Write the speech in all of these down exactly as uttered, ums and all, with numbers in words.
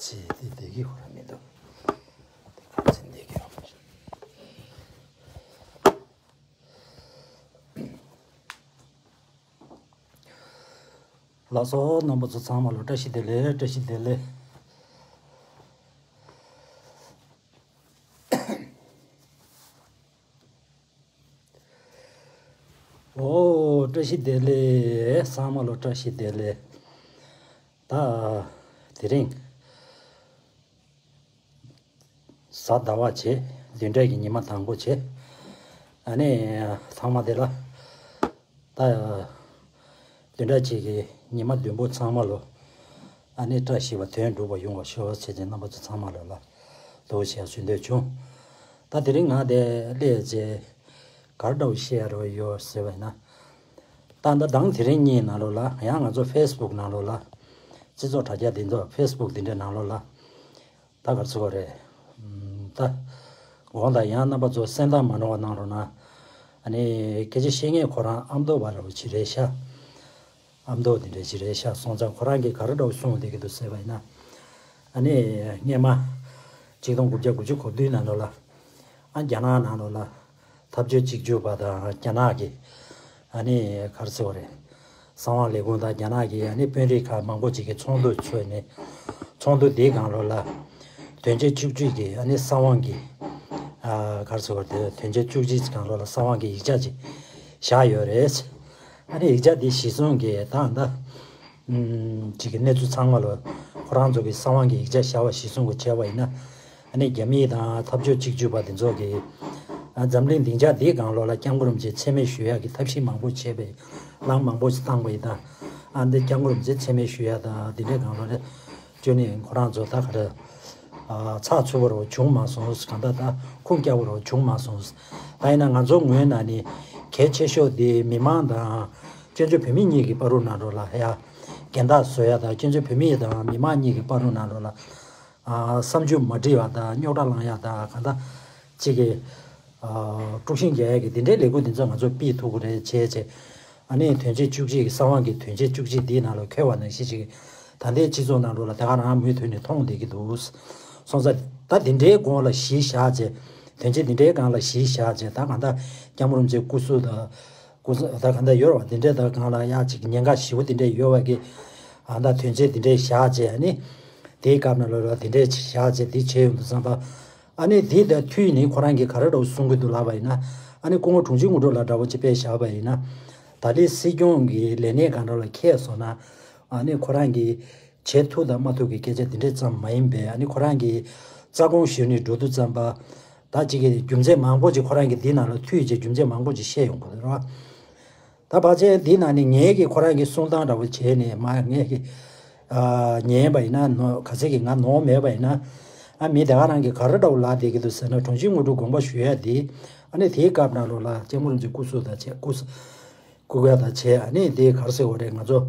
ཅི་སྟེ་བསྡད་ཀྱི་ཁོ་རང་མི་འདུག་དེ་ག་ཚོད་བསྡད་ཀྱི་ཡོད་མ་རེད། ལགས་སོ། རྣམ་པ་ཚོ་ཚང་མ་ལ་བཀྲ་ཤིས་བདེ་ལེགས། བཀྲ་ཤིས་བདེ་ལེགས། ཨོ། བཀྲ་ཤིས་བདེ་ལེགས། ཚང་མ་ལ་བཀྲ་ཤིས་བདེ་ལེགས། ད་དེ་རིང་གཟའ་ཟླ་བ་བྱས། བདུན་ཕྲག་གི་ཉི་མ་དང་པོ་བྱས། ཨ་ནི་ཚང་མ་དེ་ལ་ད་བདུན་ཕྲག་གཅིག་གི་ཉི་མ་བདུན་པོ་ཚང་མ་ལོ། ཨ་ནི་བཀྲ་ཤིས་པ་དོན་འགྲུབ་པ་ཡོང་བ་ཤོག་ཟེར་ཏེ་རྣམ་པ་ཚོ་ཚང་མ་ལོ་ལ་འདུག་ཞེས་ཞུ་འདོད་བྱུང་། ད་དེ་རིང་ང་དེ་སླེབས་རྗེས་ག་རེ་འདྲ་བོ་བཤད་ཡ་རོ་ཡོད་ཟེར་བ་ཡིན་ན། ད་ད་དང་དེ་རིང་གཉིས་ནང་ལོ་ལ་ཡང་ང་ཚོ་ཕེ་སི་བུག་ནང་ལོ་ལ། སྤྱི་ཚོགས་དྲ་རྒྱ་འདི་ཚོ་ཕེ་སི་བུག་འདི་འདྲའི་ནང་ལོ་ལ། ད་ག་རེ་ཟེར་དགོས་རེད། ཨམ། ད་དགོངས་དག་ཡང་རྣམ་པ་ཚོ་སེམས་ཐག་མ་ཉེ་བ་གནང་རོགས་གནང་། ཨ་ནི་སྐད་ཆ་བཤད་མཁན་ཁོ་རང་ཨ་མདོ་བ་ར་བོ་ཅིག་རེད་ཤག་ཨ་མདོ་དེ་འདྲ་ཅིག་རེད་ཤག་སོང་ཙང་ཁོ་རང་གིས་ག་རེ་འདྲ་བོ་གསུངས་བསྡད་ཀྱི་འདུག་ཟེར་བ་ཡིན་ན། ཨ་ནི་སྔས་མ་ཆིག་སྟོང་དགུ་བརྒྱ་དགུ་བཅུ་གོ་བདུན་ནང་ལོ་ལ། ཨ། རྒྱ་ནག་ནང་ལོགས་ལ་འཐབ་ཕྱོགས་གཅིག་གྱུར་པ་དང་རྒྱ་ནག་གི། ཨ་ནི་ག་རེ་ཟེར་དགོས་རེད། གསང་བ་ལས་ཁུངས་དང་རྒྱ་ནག་གི་ཨ་ནི་དཔོན་རིགས་ཁག་མང་པོ་ཅིག་གིས་ཚོགས་འདུ་ཚོགས་ནས། ཚོགས་འདུ་དེའི་སྒང་ལོགས་ལ་དོན་ཆེན་བཅུ་གཅིག་གི་ཨ་ནི་གསང་བ་གི། ཨ། ག་རེ་ཟེར་དགོས་རེད། དོན་ཆེན་བཅུ་གཅིག་སྒང་ལོགས་ལ་གསང་བ་གི་ཡིག་ཆ་ཅིག་བཞག་ཡོད་རེད། ཨ་ནི་ཡིག་ཆ་འདི་གཞི་བཟུང་གིས་ད་ལྟ། ཨུམ། ཅིག་གི་གནས་ཚུལ་ཚང་མ་ལོ། ཁོ་རང་ཚོ་གི་གསང་བ་གི་ཡིག་ཆ་བཞག་པ་གཞི་བཟུང་གི་བྱས་པ་ཡིན་ན། ཨ་ནི་རྒྱ་མི་དང་འཐབ་ཕྱོགས་གཅིག་གྱུར་པ་དེ་ཚོ་གི། ཨ། འཛམ་གླིང་སྡིངས་ཆ་འདིའི་སྒང་ལོགས་ལ་སྐྱབས་མགོན་རིན་པོ་ཆེ་མཚན་སྨད་ཞུ་ཡག་གི་ཐབས་ཤེས་མང་པོ་བྱས་པའི་ལམ་མང་པོ་ཞིག་བཏང་པ་ཡིན་ད། ཨ། འདི་སྐྱབས་མགོན་རིན་པོ་ཆེ་མཚན་སྨད་ཞུ་ཡག་དང་འདི་འདྲའི་སྒང་ལོགས་ལ་བཅོས་ནས་ཁོ་རང་ཚོ་ད་ག་རེ། ཨ། ཚགས་ཚུད་པོ་རོ་བྱུང་མ་སོང་། གང་ལྟར་ད་ཁུངས་སྐྱེལ་བོ་རོ་བྱུང་མ་སོང་། ད་ཡིན་ན་ང་ཚོ་ངོས་ནས་ནི་གལ་ཆེ་ཤོས་དེ་མི་མང་དང་བཙན་བྱོལ་བོད་མི་གཉིས་ཀྱི་བར་དུ་ནང་ལོགས་ལ་ཡ་འགལ་ཟླ་བཟོ་ཡ་དང་། བཙན་བྱོལ་བོད་མི་དང་མི་མང་གཉིས་ཀྱི་བར་དུ་ནང་ལོགས་ལ། ཨ། བསམ་ཚུལ་མ་འགྲིག་པ་དང་རྙོག་དྲ་ལངས་ཡ་དང་། གང་ལྟར་གཅིག་གི། ཨ། དཀྲུག་ཤིང་རྒྱག་ཡ་གི་དེ་འདྲའི་ལས་འགུལ་དེ་ཚོ་ང་ཚོ་སྤེལ་ཐུབ་ཀྱི་རེད་བྱས་བྱས། ཨ་ནི་དོན་ཆེན་བཅུ་གཅིག་གི་གསང་བ་གི་དོན་ཆེན་བཅུ་གཅིག་འདིའི་ནང་ལ་འཁོད་པ་ནང་བཞིན་ཅིག་ད་ལྟའི་སྤྱི་ཚོགས་ནང་ལོགས་ལ་ད་ག་རང་མུ་མཐུད་ནས་མཐོང་བསྡད་ཀྱི་འདུག་སོང་ཙང་ད་དེ་འདྲའི་སྒང་ལ་གཞི་བཞག་བྱས། དོན་ཆེན་དེ་འདྲའི་སྒང་ལ་གཞི་བཞག་བྱས། ད་གང་ལྟར་སྐྱབས་མགོན་རིན་པོ་ཆེ་སྐུ་གཟུགས་དང་། སྐུ་གཟུགས་ད་གང་ལྟར་ཡོད་རེད་བ། དེ་འདྲའི་ད་སྒང་ལ་ཡ་ཅིག་ཉེན་ཁ་ཞེ་པོ་དེ་འདྲའི་ཡོད་པ་གི། ཨ། ད་དོན་ཆེན་དེ་འདྲའི་བཞག་བྱས། ཨ་ནི་དེའི་སྐབས་ནང་ལོགས་ལ་དེ་འདྲའི་བཞག་བྱས་དེ་བྱས་ཡོང་དུས་ཙམ་པ། ཨ་ནི་དེ་དང་མཐུད་ནས་ཁོ་རང་གིས་ག་རེ་འདྲ་བོ་གསུང་གི་འདུག་ལབ་པ་ཡིན་ན། ཨ་ནི་སྐུ་ངོ་དྲུང་ཆེ་དངོས་གྲུབ་ལགས་འདྲ་བོ་ཅིག་དཔེ་བཞག་པ་ཡིན་ན། ད་ལྟའི་སྲིད་སྐྱོང་གི་ལས་གནས་སྒང་ལ་འཁྱེར་སོང་ན། ཨ་ནི་ཁོ་རང་གིས་བྱེད་ཐུབ་དང་མ་ཐུབ་ཀྱི་སྐད་ཆ་དེ་འདྲས་ཙམ་མ་ཡིན་པས། ཨ་ནི་ཁོ་རང་གིས་རྩ་དགོངས་ཞུས་ནས་འགྲོ་དུས་ཙམ་པ། ད་ཅིག་གི་རྒྱུ་མཚན་མང་པོ་ཅིག་ཁོ་རང་གིས་འདི་ནང་ལ་མཐུད་བྱས་རྒྱུ་མཚན་མང་པོ་ཅིག་བཤད་ཡོང་གི་རེད་བ། ད་ཕལ་ཆེར་འདི་ནང་ནས་ངས་ཀྱིས་ཁོ་རང་གི་གསུང་སྟངས་འདྲ་བོ་བྱས་ནས་མ་ངས་ཀྱིས། ཨ། ཉན་པ་ཡིན་ན་ནོར། ག་ཚད་ཀྱིས་ང་ནོར་མེད་པ་ཡིན་ན། ཨ། མི་དེ་ག་རང་གིས་ག་རེ་འདྲ་བོ་ལབ་བསྡད་ཀྱི་འདུག་ཟེར་ན། དྲུང་ཆེ་དངོས་གྲུབ་དགོངས་པ་ཞུ་ཡ་དེ། ཨ་ནི་དེའི་སྐབས་ནང་ལོགས་ལ་སྐྱབས་མགོན་རིན་པོ་ཆེ་སྐུ་གཟུགས་དང་བཅས། སྐུ་གཟུགས། སྐུ་སྒེར་དང་བཅས། ཨ་ནི་དེ་ག་རེ་ཟེར་དགོས་རེད། ང་ཚོ་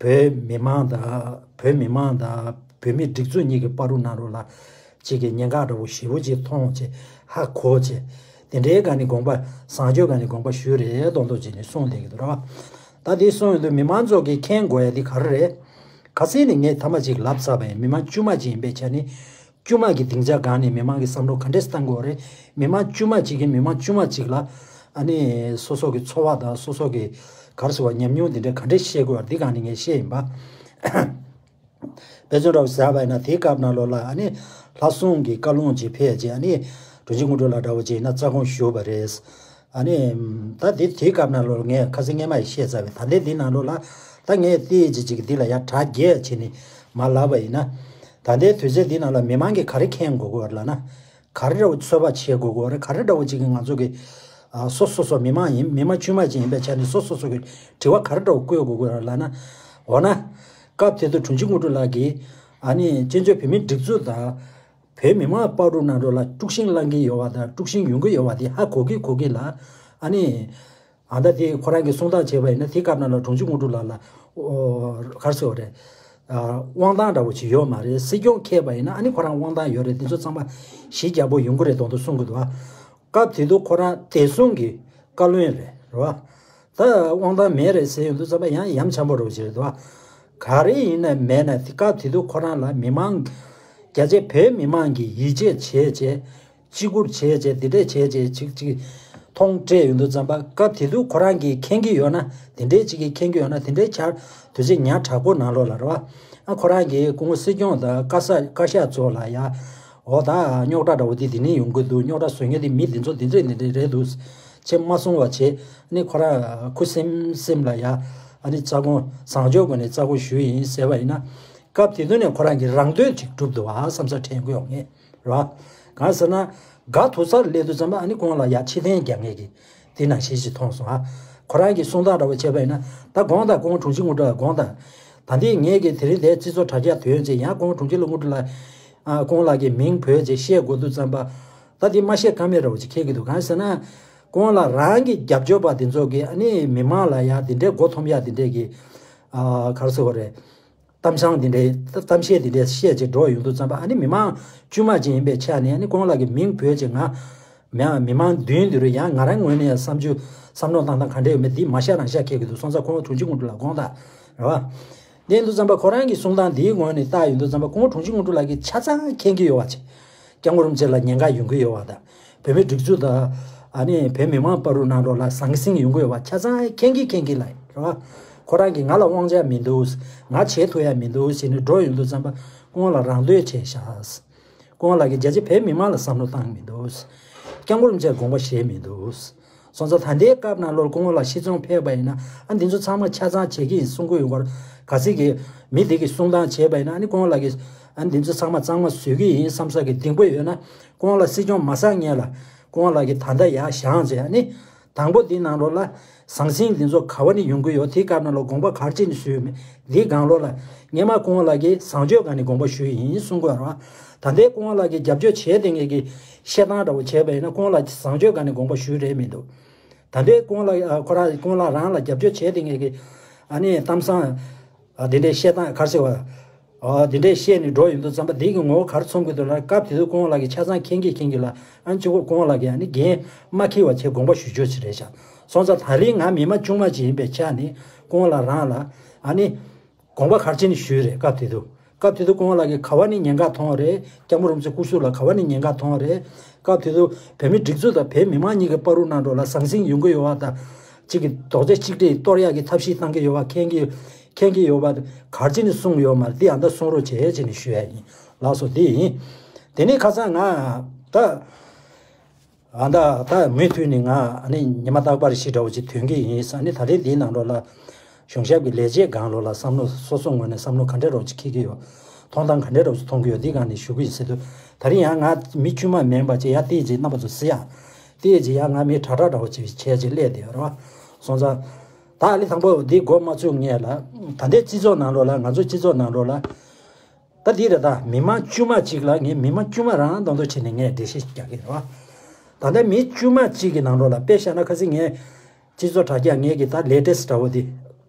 བོད་མི་མང་དང་། བོད་མི་མང་དང་བོད་མིའི་སྒྲིག་འཛུགས་གཉིས་ཀྱི་བར་དུ་ནང་ལོགས་ལ། གཅིག་གི་ཉེན་ཁ་འདྲ་བོ་ཞེ་པོ་ཅིག་མཐོང་བྱས། ཧ་གོ་བྱས། དེ་འདྲའི་སྒང་ནས་དགོངས་པ། བཟང་སྤྱོད་སྒང་ནས་དགོངས་པ་ཞུས་རེད་མདོག་མདོག་བྱས་ནས་གསུངས་བསྡད་ཀྱི་འདུག་ར་བ། ད་དེ་གསུངས་ཡོང་དུས་མི་མང་ཚོ་གིས་མཁྱེན་དགོས་ཡ་དེ་ག་རེ་རེད། ཁ་སང་ནས་ངས་ཐ་མ་གཅིག་ལབ་ཚར་བ་ཡིན། མི་མང་དཀྱུས་མ་གཅིག་ཡིན་པའི་ཆ་ནས། དཀྱུས་མ་གི་སྡིངས་ཆ་སྒང་ནས་མི་མང་གི་བསམ་བློ་ག་འདྲས་བཏང་དགོས་རེད། མི་མང་དཀྱུས་མ་གཅིག་གིས་མི་མང་དཀྱུས་མ་གཅིག་ལ། ཨ་ནི་སོ་སོ་གི་ཚོར་བ་དང་སོ་སོ་གི་ག་རེ་ཟེར་བ། ཉམས་མྱོང་དེ་འདྲས་ག་འདྲས་བཤད་དགོས་རེད། འདི་སྒང་ནས་ངས་བཤད་ཡིན་པ། དཔེ་མཚོན་འདྲ་བོ་ཟེར་བ་ཡིན་ན། དེའི་སྐབས་ནང་ལོགས་ལ་ཨ་ནི་ལྷ་སྲུང་གི་བཀའ་ལུང་ཅིག་ཕེབས་རྗེས། ཨ་ནི་དྲུང་ཆེ་དངོས་གྲུབ་ལགས་འདྲ་བོ་ཅིག་ཡིན་ན་རྩ་དགོངས་ཞུས་པ་རེད། ཨ་ནི་ད་དེ་དེའི་སྐབས་ནང་ལོགས་ལ་ངས་ཁ་སང་སྔས་མ་ཡང་བཤད་ཚར་བས། ད་ལྟའི་འདི་ནང་ལོགས་ལ་ད་ངས་ཏོག་ཙམ་ཅིག་འདི་ལ་ཡ་གྲ་རྒྱས་བྱས་ནས་མར་ལབ་པ་ཡིན་ན། ད་ལྟའི་དུས་ཚོད་འདི་ནང་ལ་མི་མང་གིས་ག་རེ་མཁྱེན་དགོས་ཀྱི་ཡོད་རེད་ལབ་ན། ག་རེ་འདྲ་བོ་ཚོད་དཔག་བྱེད་དགོས་ཀྱི་ཡོད་རེད། ག་རེ་འདྲ་བོ་ཅིག་གིས་ང་ཚོ་གི། ཨ། སོ་སོ་སོ་མི་མང་ཡིན། མི་མང་དཀྱུས་མ་ཅིག་ཡིན་པའི་ཆ་ནས་སོ་སོ་སོ་གི་དྲི་བ་ག་རེ་འདྲ་བོ་བཀོད་དགོས་ཀྱི་ཡོད་རེད་ལབ་ན། འོ་ན། སྐབས་དེ་དུས་དྲུང་ཆེ་དངོས་གྲུབ་ལགས་ཀྱིས། ཨ་ནི་བཙན་བྱོལ་བོད་མིའི་སྒྲིག་འཛུགས་དང་། བོད་མི་མང་བར་དུ་ནང་ལོགས་ལ་དཀྲུག་ཤིང་བསླང་གི་ཡོད་པ་དང་། དཀྲུག་ཤིང་ཡོང་གི་ཡོད་པ་དེ་ཧ་གོ་གི་གོ་གི་ལ། ཨ་ནི། ཨ། ད་དེ་ཁོ་རང་གིས་གསུང་སྟངས་བྱས་པ་ཡིན་ན། དེའི་སྐབས་ནང་ལ་དྲུང་ཆེ་དངོས་གྲུབ་ལགས་ལ། ཨོ། ག་རེ་ཟེར་བ་རེད། ཨ། དབང་ཐང་འདྲ་བོ་ཅིག་ཡོད་མ་རེད། སྲིད་སྐྱོང་འཁེལ་བ་ཡིན་ན་ཨ་ནི་ཁོ་རང་དབང་ཐང་ཡོད་རེད། དེ་ཚོ་ཚང་མ་ཞི་རྒྱག་པོ་ཡོང་གི་རེད་མདོག་མདོག་གསུང་གི་འདུག་ཨ། སྐབས་དེ་དུས་ཁོ་རང་བདེ་སྲུང་གི་བཀའ་བློན་རེད། རེད་བ། ད་དབང་ཐང་མེད་རེད་ཟེར་ཡོང་དུས་ཙམ་པ་ཡང་ཡ་མཚན་པོ་འདྲ་བོ་ཅིག་རེད་འདུག་ཨ། ག་རེ་ཡིན་ན་མེད་ན་དེ་སྐབས་དེ་དུས་ཁོ་རང་ལ་མི་མང་ རྒྱ་ཆེ་བོད་མི་མང་གིས་ཡིད་ཆེས་བྱས་བྱས། བརྩི་བཀུར་བྱས་བྱས། འདི་འདྲས་བྱས་བྱས་ཅིག་ཅིག་མཐོང་སྤྲད་ཡོང་དུས་ཙམ་པ། སྐབས་དེ་དུས་ཁོ་རང་གིས་མཁྱེན་གྱི་ཡོད་ན། དེ་འདྲས་ཅིག་གིས་མཁྱེན་གྱི་ཡོད་ན། དེ་འདྲས་ཆར་དུས་ཚོད་ཉག་ཕྲ་པོ་ནང་ལོགས་ལ་རེད་བ། ཨ་ཁོ་རང་གིས་སྐུ་ངོ་སྲིད་སྐྱོང་དང་བཀའ་ཤག་བཀའ་ཤག་ཚོ་ལ་ཡ། འོ་ད་རྙོག་དྲ་འདྲ་བོ་འདི་འདི་ནས་ཡོང་གི་འདུག་རྙོག་དྲ་བཟོ་མཁན་འདི་མི་འདི་ཚོ་འདི་འདྲས་འདི་འདྲས་རེད་འདུག་ཅེས་མ་གསུང་བ་བྱས། ཨ་ནི་ཁོ་རང་ཁུ་སིམ་སིམ་ལ་ཡ། ཨ་ནི་རྩ་དགོངས་བཟང་སྤྱོད་སྒོ་ནས་རྩ་དགོངས་ཞུས་ཡིན་ཟེར་བ་ཡིན་ན། སྐབས་དེ་དུས་ནས་ཁོ་རང་གིས་རང་འདོད་ཅིག་བསྒྲུབས་འདུག་ཨ་བསམ་ས་དྲན་གྱི་ཡོང་ངེས་རེད་བ། གང་ཟེར་ན། དགའ་ཐུག་སར་སླེབས་དུས་ཙམ་པ། ཨ་ནི་ཁོང་ལ་ཡ་ཕྱིར་འཐེན་རྒྱག་མཁན་གྱི་དེ་ནང་བཞིན་ཞིག་མཐོང་སོང་ཨ། ཁོ་རང་གིས་གསུང་སྟངས་འདྲ་བོ་བྱས་པ་ཡིན་ན། ད་དགོངས་དང་། སྐུ་ངོ་དྲུང་ཆེ་དངོས་གྲུབ་ལ་དགོངས་དང་། ད་ལྟའི་ངེད་ཀྱིས་དེ་རིང་དེ་སྤྱི་ཚོགས་དྲ་རྒྱ་ཐོན་རྗེས། ཡང་སྐུ་ངོ་དྲུང་ཆེ་ལ་དངོས་གྲུབ་ལ། ཨ་སྐུ་ངོ་ལགས་ཀྱི་མིང་བོས་རྗེས་བཤད་དགོས་དུས་ཙམ་པ། ད་དེ་མ་བཤད་ཀ་མེད་འདྲ་བོ་ཅིག་འཁེལ་གྱི་འདུག་གང་ཟེར་ན། སྐུ་ངོ་ལགས་རང་གི་རྒྱབ་སྐྱོར་པ་དེ་ཚོ་གིས། ཨ་ནི་མི་མང་ལ་ཡ་དེ་འདྲའི་མགོ་འཐོམ་ཡ་དེ་འདྲའི་གི། ཨ་ག་རེ་ཟེར་དགོས་རེད། གཏམ་བྱང་དེ་འདྲའི་གཏམ་བཤད་དེ་འདྲའི་བཤད་ཅིག་འགྲོ་ཡོང་དུས་ཙམ་པ། ཨ་ནི་མི་མང་དཀྱུས་མ་ཅིག་ཡིན་པའི་ཆ་ནས། ཨ་ནི་སྐུ་ངོ་ལགས་ཀྱི་མིང་བོས་ཅིག་ང་མི་མི་མང་མདུན་དུ་རུ། ཡང་ང་རང་ངོས་ནས་བསམ་ཚུལ་བསམ་བློ་བཏང་སྟངས་ག་འདྲ་ཡོད་མེད་འདི་མ་ཤ་རང་ཤ་འཁེལ་གྱི་འདུག་སོང་ཙང་སྐུ་ངོ་དྲུང་ཆེ་དངོས་གྲུབ་ལགས་དགོངས་དག་རེད་བ། དེ་ཡིན་དུས་ཙམ་པ། ཁོ་རང་གི་གསུང་སྟངས་འདིའི་ངོས་ནས་བལྟ་ཡོང་དུས་ཙམ་པ། སྐུ་ངོ་དྲུང་ཆེ་དངོས་གྲུབ་ལགས་ཀྱིས་ཆ་ཚང་མཁྱེན་གྱི་ཡོད་པ་བྱས། སྐྱབས་མགོན་རིན་པོ་ཆེ་ལ་ཉེན་ཁ་ཡོང་གི་ཡོད་པ་དང་། བོད་མིའི་སྒྲིག་འཛུགས་དང་། ཨ་ནི་བོད་མི་མང་བར་དུ་ནང་ལོགས་ལ་ཟང་ཟིང་ཡོང་གི་ཡོད་པ་ཆ་ཚང་མཁྱེན་གྱི་མཁྱེན་གྱི་ལ་རེད་བ། ཁོ་རང་གིས་ང་ལ་དབང་ཆ་མི་འདུག་ང་བྱེད་ཐུབ་ཡ་མི་འདུག་ཟེར་ནས་འགྲོ་ཡོང་དུས་ཙམ་པ། སྐུ་ངོ་ལགས་རང་འདོད་བྱས་ཤག་སྐུ་ངོ་ལགས་ཀྱིས་རྒྱ་ཆེ་བོད་མི་མང་ལ་བསམ་བློ་བཏང་མི་འདུག་སྐྱབས་མགོན་རིན་པོ་ཆེར་དགོངས་པ་བཞེས་མི་འདུག་སོང་ཙང་། ད་ལྟའི་སྐབས་ནང་ལོགས་སྐུ་ངོ་ལགས་ཤི་ཚོང་ཕེབས་པ་ཡིན་ན། ཨ་འདི་ཚོ་ཚང་མ་ཆ་ཚང་བྱེད་ཀྱི་ཡིན་གསུང་གི་ཡོད་པ། གལ་སྲིད་ཀྱི་མི་དེ་གིས་གསུང་སྟངས་བྱས་པ་ཡིན་ན། ཨ་ནི་སྐུ་ངོ་ལགས་ཀྱིས་ཨ་འདི་ཚོ་ཚང་མ་གཙང་མ་བཟོ་གི་ཡིན་བསམ་ས་གི་གདེང་སྤོབས་ཡོད་ན། སྐུ་ངོ་ལགས་སྲིད་སྐྱོང་མ་བཟང་སྔོན་ལ། སྐུ་ངོ་ལགས་ཀྱིས་ད་ལྟ་ཡར་བཞེངས་བྱས། ཨ་ནི་དང་པོ་འདི་ནང་ལོགས་ལ་ཟང་ཟིང་འདི་ཚོ་ག་བ་ནས་ཡོང་གི་ཡོད། དེའི་སྐབས་ནང་ལོགས་དགོངས་པ་ག་རེ་བྱས་ནས་ཞུས་ཡོད་མེད། འདིའི་སྒང་ལོགས་ལ་སྔོན་མ་སྐུ་ངོ་ལགས་ཀྱིས་བཟང་སྤྱོད་སྒང་ནས་དགོངས་པ་ཞུས་ཡིན་གསུང་གི་ཡོད་རེད་བ། ད་ལྟའི་སྐུ་ངོ་ལགས་ཀྱིས་རྒྱབ་སྐྱོར་བྱས་བསྡད་མཁན་གྱི་བཤད་སྟངས་འདྲ་བོ་བྱས་པ་ཡིན་ན། སྐུ་ངོ་ལགས་ཀྱིས་བཟང་སྤྱོད་སྒང་ནས་དགོངས་པ་ཞུས་རེད་མི་འདུག་ད་ལྟའི་སྐུ་ངོ་ལགས། ཨ་ཁོ་རང་སྐུ་ངོ་ལགས་རང་ལ་རྒྱབ་སྐྱོར་བྱས་བསྡད་མཁན་གྱི་ཨ་ནི་གཏམ་བཟང་། ཨ་དེ་འདྲའི་བཤད་སྟངས་ག་རེ་ཟེར་བ། ཨ་དེ་འདྲའི་བཤད་ནས་འགྲོ་ཡོང་དུས་ཙམ་པ། དེ་གི་ངོ་བོ་ག་རེ་མཚོན་གྱི་འདུག་ལ། སྐབས་དེ་དུས་སྐུ་ངོ་ལགས་ཀྱིས་ཆ་ཚང་མཁྱེན་གྱི་མཁྱེན་གྱི་ལ། ཨ་ནི་གཅིག་པོ་སྐུ་ངོ་ལགས་ཀྱིས་ཨ་ནི་འགན་མ་འཁྱེར་བ་བྱས་དགོངས་པ་ཞུ་རྒྱུ་ཅིག་རེད་ཤག་སོང་ཙང་ད་རེས་ང་མི་མང་དཀྱུས་མ་ཅིག་ཡིན་པའི་ཆ་ནས་སྐུ་ངོ་ལགས་རང་ལ་ཨ་ནི་དགོངས་པ་ག་རེ་བྱས་ནས་ཞུས་རེད། སྐབས་དེ་དུས། སྐབས་དེ་དུས་སྐུ་ངོ་ལགས་ཀྱིས་ག་བ་ནས་ཉེན་ཁ་མཐོང་རེད། སྐྱབས་མགོན་རིན་པོ་ཆེ་སྐུ་གཟུགས་ལ་ག་བ་ནས་ཉེན་ཁ་མཐོང་རེད། སྐབས་དེ་དུས་བོད་མི་སྒྲིག་འཛུགས་དང་བོད་མི་མང་གཉིས་ཀྱི་བར་དུ་ནང་ལོགས་ལ་ཟང་ཟིང་ཡོང་གི་ཡོད་པ་དང་། གཅིག་གིས་རྡོག་རྩ་གཅིག་སྒྲིལ་གཏོར་ཡག་གི་ཐབས་ཤེས་བཏང་གི་ཡོད་པ་མཁྱེན་གྱི། མཁྱེན་གྱི་ཡོད་པ་ག་རེ་བྱས་ནས་གསུངས་ཡོད་མ་རེད། འདི་ཡང་ད་གསུང་རོགས་བྱེད་ཅེས་ནས་ཞུ་ཡ་ཡིན། ལགས་སོ། འདི་ཡིན། དེ་ནས་ཁ་སང་ང་ད། ཨ་ད་ད་མུ་མཐུད་ནས་ང་ཨ་ནི་ཉི་མ་རྟག་པར་ཞིག་འདྲ་བོ་ཅིག་ཐོན་གྱི་ཡིན། ཨ་ནི་ད་རེས་འདིའི་ནང་ལོགས་ལ་གཞུང་ཞབས་ཀྱི་ལས་བྱེད་སྒང་ལོགས་ལ་བསམ་བློ་སོ་སོ་ངོས་ནས་བསམ་བློ་ག་འདྲ་འདྲ་བོ་ཅིག་འཁྱེར་གྱི་ཡོད། མཐོང་སྟངས་ག་འདྲ་འདྲ་བོ་ཅིག་མཐོང་གི་ཡོད། འདི་སྒང་ནས་ཞུ་གི་ཡིན་ཟེར་དུས། ད་རེས་ཡང་ང་མི་དཀྱུས་མ་མིན་པ་ཅིག་ཡར་བལྟས་རྗེས་རྣམ་པ་ཚོ་གཟིགས་ཡ། བལྟས་རྗེས་ཡང་ང་མི་དྲག་དྲག་འདྲ་བོ་ཅིག་བྱས་རྗེས་སླེབས་བསྡད་ཡོད་རེད་བ། སོང་ཙང་། ད་ཨ་ལི་དང་པོ་འདི་འགོ་མ་ཚུགས་སྔོན་ལ། ད་ལྟའི་སྤྱི་ཚོགས་ནང་ལོགས་ལ། ང་ཚོ་སྤྱི་ཚོགས་ནང་ལོགས་ལ། ད་འདི་རེད། ད་མི་མང་དཀྱུས་མ་གཅིག་ལ། ངས་མི་མང་དཀྱུས་མ་རང་དང་དུ་བྱས་ནས་ངས་འགྲེལ་བཤད་རྒྱག་གི་རེད་བ། ད་ལྟ་མི་དཀྱུས་མ་གཅིག་གི་ནང་ལོགས་ལ། དཔེ་བཞག་ན་ཁ་སང་ངས་སྤྱི་ཚོགས་དྲ་རྒྱ་ངས་ཀྱི་ད་ལེ་ཊེ་སི་ཊི་འདྲ་བོ་འདི།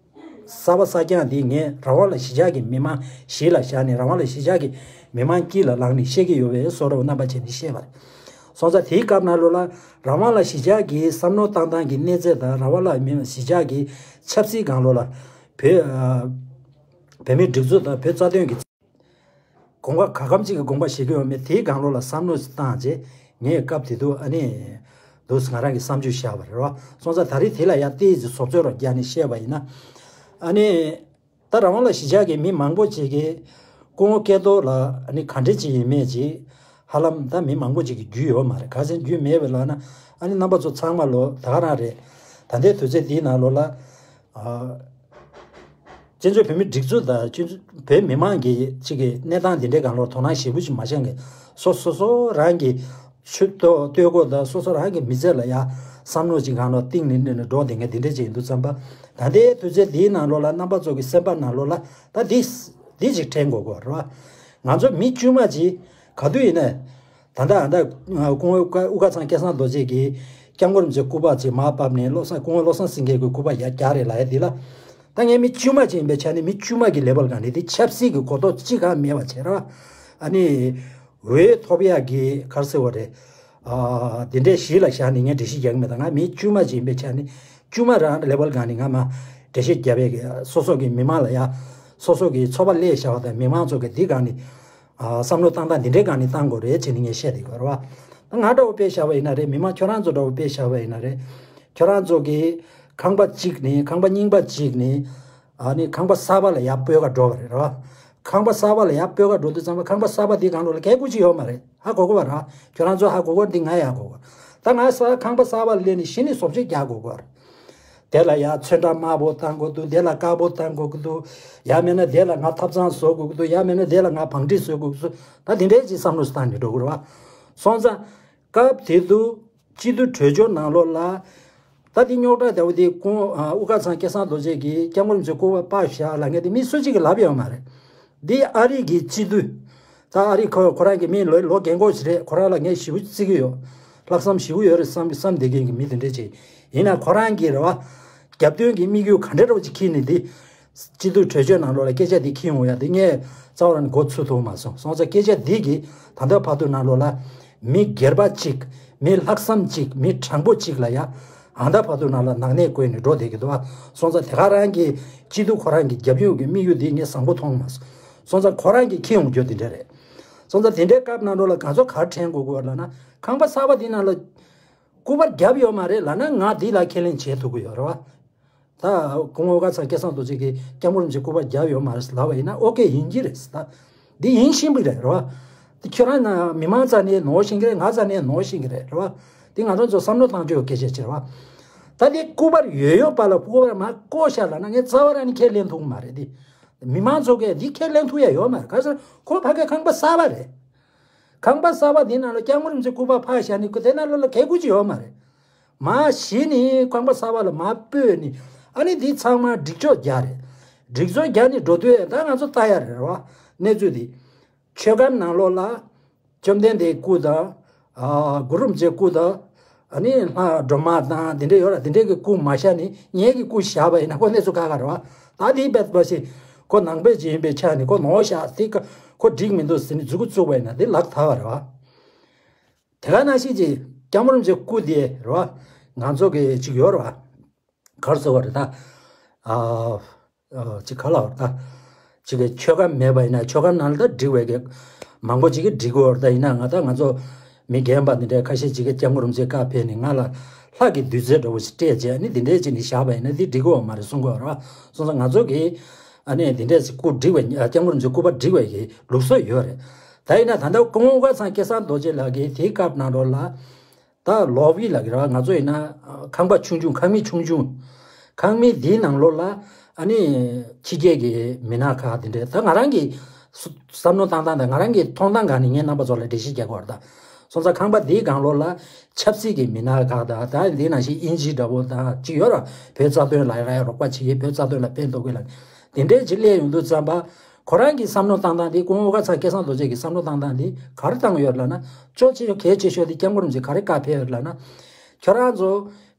གསར་པ་གསར་རྐྱང་འདི་ངས་རང་དབང་ལ་གཞིས་ཆགས་ཀྱི་མི་མང་གཞི་ལ་བཞག་ནས། རང་དབང་ལ་གཞིས་ཆགས་ཀྱི་མི་མང་དཀྱིལ་ལ་ལངས་ནས་བཤད་ཀྱི་ཡོད་པའི་བཟོ་འདྲ་བོ་རྣམ་པ་བྱས་ནས་བཤད་པ་རེད། སོང་ཙང་དེའི་སྐབས་ནང་ལོགས་ལ་རང་དབང་ལ་གཞིས་ཆགས་ཀྱི་བསམ་བློ་བཏང་སྟངས་ཀྱི་གནས་ཚད་དང་། རང་དབང་ལ་མི་གཞིས་ཆགས་ཀྱི་ཆབ་སྲིད་སྒང་ལོགས་ལ་བོད། ཨ། བོད་མིའི་སྒྲིག་འཛུགས་དང་བོད་རྩ་དོན་གྱི་དགོངས་པ་ག་གམ་གཅིག་གི་དགོངས་པ་བཞེས་ཀྱི་ཡོད་མེད། དེའི་སྒང་ལོགས་ལ་བསམ་བློ་བཏང་རྗེས། ངས་སྐབས་དེ་དུས་ཨ་ནི་འདུག་སེ་ང་རང་གི་བསམ་ཚུལ་བཞག་པ་རེད་བ། སོང་ཙང་ད་རེས་དེ་ལ་ཡང་ཏོག་ཙམ་བཟོ་བཅོས་རོགས་རྒྱག་ནས་བཤད་པ་ཡིན་ན། ཨ་ནི་ད་རང་དབང་ལ་གཞིས་ཆགས་ཀྱི་མི་མང་པོ་ཅིག་གིས་སྐུ་ངོ་སྐལ་རྡོར་ལགས་ཨ་ནི་ག་འདྲ་ཅིག་ཡིན་མིན་ཅིག་ཧ་ལམ་ད་མི་མང་པོ་ཅིག་གིས་རྒྱུས་ཡོད་མ་རེད། ག་ཚོད་རྒྱུས་མེད་པའི་ལབ་ན། ཨ་ནི་རྣམ་པ་ཚོ་ཚང་མ་ལོ་ད་ག་རང་རེད། ད་ལྟའི་དུས་ཚོད་འདིའི་ནང་ལོགས་ལ། ཨ། བཙན་བྱོལ་བོད་མིའི་སྒྲིག་འཛུགས་དང་བཙན་བྱོལ་བོད་མི་མང་གི་གཅིག་གི་གནས་སྟངས་འདི་འདྲའི་སྒང་ལ་དོ་སྣང་ཞེ་པོ་ཅིག་མ་བྱེད་མཁན། སོ་སོ་སོ་རང་གི་ཆོས་ཐོག་ལྟོས་གོ་དང་། སོ་སོ་རང་གི་མི་ཚེ་ལ་ཡ་བསམ་བློ་ཅིག་སྒང་ལ་གཏིང་ནས་གནོན་ནས་འགྲོ་བསྡད་མཁན་འདི་འདྲ་ཅིག་ཡིན་དུས་ཙམ་པ། ད་ལྟའི་དུས་ཚོད་འདིའི་ནང་ལོགས་ལ་རྣམ་པ་ཚོ་གི་སེམས་པ་ནང་ལོགས་ལ་ད་འདི་འདི་ཅིག་དྲན་དགོས་ཀྱི་རེད་བ། ང་ཚོ་མི་དཀྱུས་མ་ཅིག་ག་དུས་ཡིན་ན། ད་ལྟ་ཨ་ད་སྐུ་ངོ་དབུ་དཀར་ཚང་སྐལ་བཟང་རྡོ་རྗེ་གིས་སྐྱབས་མགོན་རིན་པོ་ཆེའི་སྐུ་པར་ཅིག་མར་ཕབ་ནས། བློ་བཟང་སྐུ་ངོ་བློ་བཟང་སེང་གེ་གི་སྐུ་པར་ཡར་རྒྱག་རེད་ལབ་ཡ་འདི་ལ། ད་ངས་མི་དཀྱུས་མ་ཅིག་ཡིན་པའི་ཆ་ནས། མི་དཀྱུས་མ་གི་ལེ་བལ་སྒང་ནས་དེ་ཆབ་སྲིད་ཀྱི་གོ་རྟོགས་ཅི་གང་མེད་པ་བྱས་ར། ཨ་ནི་འོས་ཐོབ་ཡག་གི་ག་རེ་ཟེར་བ་རེད། ཨ་དེ་འདྲའི་གཞི་ལ་བཞག་ནས་ངས་འགྲེལ་བཤད་རྒྱག་གི་མེད། ད་ང་མི་དཀྱུས་མ་ཅིག་ཡིན་པའི་ཆ་ནས། དཀྱུས་མ་རང་ལེ་བལ་སྒང་ནས་ང་མར་འགྲེལ་བཤད་རྒྱབ་ཡག་གི། སོ་སོ་གི་མི་མང་ལ་ཡ། སོ་སོ་གི་ཚོགས་པ་སླེབས་བཞག་པ་དང་མི་མང་ཚོ་གི་འདི་སྒང་ནས། ཨ་བསམ་བློ་བཏང་སྟངས་འདི་འདྲའི་སྒང་ནས་བཏང་དགོས་རེད་བྱས་ནས་ངས་བཤད་བསྡད་ཡོད་རེད་བ། ད་ང་འདྲ་བོ་དཔེ་བཞག་པ་ཡིན་ན་རེད། མི་མང་ཁྱོད་རང་ཚོ་འདྲ་བོ་དཔེ་བཞག་པ་ཡིན་ན་རེད། ཁྱོད་རང་ཚོ་གི་ཁང་པ་གཅིག་ནས་ཁང་པ་རྙིང་པ་གཅིག་ནས་ཨ་ནི་ཁང་པ་གསར་པ་ལ་ཡར་སྤོས་ཀ་འགྲོ་བ་རེད་རེད་བ། ཁང་པ་གསར་པ་ལ་ཡར་སྤོས་ཀ་འགྲོ་དུས་ཙམ་པ་ཁང་པ་གསར་པ་འདི་སྒང་ལོགས་ལ་སྐད་ཁུག་ཅིག་ཡོད་མ་རེད། ཧ་གོ་གོ་བ་རེད་བ། ཁྱོད་རང་ཚོ་ཧ་གོ་གོ་འདི་ང་ཡང་ཧ་གོ་གོ། ད་ང་ས་ཁང་པ་གསར་པ་ལ་སླེབས་ནས་གཞི་ནས་བཟོ་བཅོས་རྒྱག་དགོས་གོ་རེད། དེ་ལ་ཡ་ཚོན་ཁྲ་དམར་པོ་བཏང་དགོས་འདུག་དེ་ལ་དཀར་པོ་བཏང་དགོས་ཀྱི་འདུག་ཡང་མིན་ན་དེ་ལ་ང་ཐབ་ཚང་བཟོ་དགོས་ཀྱི་འདུག་ཡང་མིན་ན་དེ་ལ་ང་བང་སྒྲིག་བཟོ་དགོས་ཀྱི་འདུག་ད་དེ་འདྲའི་ཅིག་བསམ་བློ་བཏང་ནས་འགྲོ་དགོས་རེད་བ། སོང་ཙང་། སྐབས་དེ་དུས་སྤྱི་འཐུས་གྲོས་ཆོད་ནང་ལོགས་ལ། ད་དེ་རྙོག་དྲ་ལྟ་བུ་དེ་ཁོང་ཨ་དབུ་དཀར་ཚང་སྐལ་བཟང་རྡོ་རྗེ་གིས་སྐྱབས་མགོན་རིན་པོ་ཆེ་སྐུ་པར་ཕབ་བཞག་ལབ་མཁན་དེ་མི་སུ་གཅིག་གིས་ལབ་ཡོད་མ་རེད། འདི་ཨ་རི་གི་སྤྱི་འཐུས། ད་ཨ་རི་ཁོ་ཁོ་རང་གི་མི་ལོ་ལོ་རྒན་གོག་ཞིག་རེད། ཁོ་རང་ལ་ངས་ཞེ་པོ་བརྩི་གི་ཡོད། ལྷག་བསམ་ཞེ་པོ་ཡོད་རེད་བསམ་བསམ་བསྡད་མཁན་གྱི་མི་དེ་འདྲ་ཅིག་ཡིན་ན་ཁོ་རང་གི་རེད་བ། རྒྱབ་སྟོན་གྱི་དམིགས་ཡུལ་ག་འདྲ་འདྲ་བོ་ཅིག་འཁྱེར་ནས་འདི། སྤྱི་འཐུས་གྲོས་ཆོད་ནང་ལོགས་ལ་སྐད་ཆ་འདི་འཁྱེར་ཡོང་ཡ་དེ་ངས་རྩ་བ་རང་ནས་མགོ་ཚོས་ཐུབ་མ་སོང་། སོང་ཙང་སྐད་ཆ་འདི་གིས་ད་ལྟ་བར་དུ་ནང་ལོགས་ལ་མི་སྒེར་པ་གཅིག་མི་ལྷག་བསམ་གཅིག་མི་དྲང་པོ་གཅིག་ལ་ཡ་ཨ་ད་བར་དུ་ནང་ལ་ནག་ཉེས་བཀོད་ནས་འགྲོ་བསྡད་ཀྱི་འདུག་བ། སོང་ཙང་དེ་ག་རང་གི་སྤྱི་འཐུས་ཁོ་རང་གི་རྒྱབ་ཡོད་ཀྱི་དམིགས་ཡུལ་འདི་ངས་བཟང་པོ་མཐོང་མ་སོང་། སོང་ཙང་ཁོ་རང་གི་འཁྱེར་ཡོང་རྒྱུ་འདི་འདྲ་རེད། སོང་ཙང་དེ་འདྲའི་སྐབས་ནང་ལོགས་ལ་ང་ཚོ་ག་རེ་དྲན་དགོས་ཀྱི་ཡོད་ལབ་ན་ཁང་པ་གསར་པ་འདི་ནང་ལ་སྐུ་པར་བརྒྱབ་ཡོད་མ་རེད་ལབ་ན་ང་འདི་ལ་ཁས་ལེན་བྱེད་ཐུབ་ཀྱི་ཡོད་རེད་བ། ད་སྐུ་ངོ་དབུ་དཀར་ཚང་སྐལ་བཟང་རྡོ་རྗེ་གིས་སྐྱབས་མགོན་རིན་པོ་ཆེ་སྐུ་པར་བརྒྱབ་ཡོད་མ་རེད་ལབ་པ་ཡིན་ན་ཨོ་ཀེ་ཡིན་གྱི་རེད། ད་འདི་ཡིན་ཤེས་པ་རེད་རེད་བ། འདི་ཁྱོད་རང་ན་མི་མང་རྩ་ནས་ནོར་ཤེས་ཀྱི་རེད། ང་རྩ་ནས་ནོར་ཤེས་ཀྱི་རེད་རེད་བ། འདི་ང་རང་ཚོ་བསམ་བློ་བཏང་རྒྱུ་ཡོད་སྐད་ཆ་ཅིག་རེད་བ། ད་འདི་སྐུ་པར་ཡོད་ཡོད་པ་ལ་སྐུ་པར་མར་བཀོད་བཞག་ལབ་ན་ངས་རྩ་བ་རང་ནས་ཁས་ལེན་ཐུབ་ཀྱི་མ་རེད། འདི་མི་མང་ཚོ་གིས་འདི་ཁས་ལེན་ཐུབ་ཡ་ཡོད་མ་རེད། ག་ཟེར་ཁོ་ཕ་གའི་ཁང་པ་གསར་པ་རེད། ཁང་པ་གསར་པ་འདི་ནང་ལ་སྐྱབས་མགོན་རིན་པོ་ཆེ་སྐུ་པར་ཕབ་བཞག་ནས་ཁོ་དེ་ནང་ལོགས་ལ་གད་ཁུག་ཅིག་ཡོད་མ་རེད། མར་གཞི་ནས་ཁང་པ་གསར་པ་ལ་མར་སྤོས་ནས་ཨ་ནི་འདི་ཚང་མ་སྒྲིག་ཆོག་རྒྱག་རེད། སྒྲིག་ཆོག་རྒྱག་ནས་འགྲོ་དུས་ད་ང་ཚོ་ལྟ་ཡ་རེད་རེད་བ། གནས་ཚུལ་འདི། མཆོད་སྒམ་ནང་ལོགས་ལ་བཅོམ་ལྡན་འདས་སྐུ་དང་། ཨ་གུ་རུ་རིན་པོ་ཆེ་སྐུ་དང་། ཨ་ནི་ལྷ་སྒྲོལ་མ་དང་དེ་འདྲ་ཡོད་ར། དེ་འདྲའི་གི་སྐུ་མ་བཞག་ནས་ངེད་ཀྱི་སྐུ་བཞག་པ་ཡིན་ན་ཁོ་གནས་ཚུལ་ཁག་ཁག་རེད་བ། ད་དེའི་བེད་པ་ཞིག་ཁོ་ནང་པའི་ཅིག་ཡིན་པའི་ཆ་ནས་ཁོ་ནོར་བཞག་དེ་ཁོ་འགྲིག་མི་འདུག་ཟེར་ནས་མཛུབ་གུ་བཙུགས་པ་ཡིན་ན་དེ་ལག་ཐལ་བ་རེད་བ། དེ་ག་ནང་བཞིན་གྱི་སྐྱབས་མགོན་རིན་པོ་ཆེ་སྐུ་དེ་རེད་བ། ང་ཚོ་གི་ཅིག་ཡོད་རེད་བ། ག་རེ་ཟེར་བ་རེད་ད། ཨ། ཨ་ཅིག་ག་ལ་བ་རེད་ད། ཅིག་གི་མཆོད་སྒམ་མེད་པ་ཡིན་ན་མཆོད་སྒམ་ནང་ལ་ད་སྒྲིག་པའི་གི་མང་པོ་ཅིག་གི་སྒྲིག་གི་ཡོད་རེད་ད། ཡིན་ན་ང་ད་ང་ཚོ་མི་རྒན་པ་འདི་འདྲའི་ཁ་ཤས་ཅིག་གི་སྐྱབས་མགོན་རིན་པོ་ཆེ་བཀའ་ཕེབས་ནས་ང་ལ་ལྷ་གི་བདུད་རྩི་འདྲ་བོ་ཞིག་སྤྲད་བྱས་ནི་འདི་འདྲའི་ཅིག་ནས་བཞག་པ་ཡིན་ན་འདི་སྒྲིག་གི་ཡོད་མ་རེད་གསུང་གི་ཡོད་རེད་བ། སོང་ཙང་ང་ཚོ་གི་ཨ་ནི་འདི་འདྲའི་ཅིག་སྐུ་སྒྲིག་པའི་སྐྱབས་མགོན་རིན་པོ་ཆེ་སྐུ་པར་སྒྲིག་པའི་གི་ལུགས་སྲོལ་ཡོད་རེད། ད་ཡིན་ན་ད་ལྟ་སྐུ་ངོ་དབུ་དཀར་ཚང་སྐལ་བཟང་རྡོ་རྗེ་ལགས་ཀྱིས་དེའི་སྐབས་ནང་ལོགས་ལ། ད་ལོ་བི་ལ་གི་ར་ང་ཚོ་ཡིན་ན་ཁང་པ་ཆུང་ཆུང་ཁང་མིག་ཆུང་ཆུང་། ཁང་མིག་འདིའི་ནང་ལོགས་ལ་ཨ་ནི་ཕྱི་རྒྱལ་གྱི་མི་སྣ་ཁག་དེ་འདྲས་ད་ང་རང་གི་སུ་བསམ་བློ་བཏང་སྟངས་དང་ང་རང་གི་མཐོང་སྟངས་སྒང་ནས་ངས་རྣམ་པ་ཚོ་ལ་འགྲེལ་བཤད་རྒྱག་དགོས་རེད་ད། སོང་ཙང་ཁང་པ་འདིའི་སྒང་ལོགས་ལ་ཆབ་སྲིད་ཀྱི་མི་སྣ་ཁག་དང་ད་འདི་ནང་བཞིན་དབྱིན་ཇི་འདྲ་བོ་དང་ཅིག་ཡོད་ར་བོད་རྩ་དོན་ལ་ར་རོགས་པ་བྱེད་མཁན་བོད་རྩ་དོན་ལ་ཕན་ཐོགས་མཁན་ལ་དེ་འདྲས་ཅིག་སླེབས་ཡོང་དུས་ཙམ་པ། ཁོ་རང་གི་བསམ་བློ་བཏང་སྟངས་དེ་སྐུ་ངོ་དབུ་དཀར་ཚང་སྐལ་བཟང་རྡོ་རྗེ་གི་བསམ་བློ་བཏང་སྟངས་དེ་ག་རེ་བཏང་ཡོད་ལབ་ན། ཅོག་ཆེ་ཤོས་གལ་ཆེ་ཤོས་དེ་སྐྱབས་མགོན་རིན་པོ་ཆེ་ག་རེ་བཀའ་ཕེབས་ཡོད་ལབ་ན། ཁྱོད་རང་ཚོ་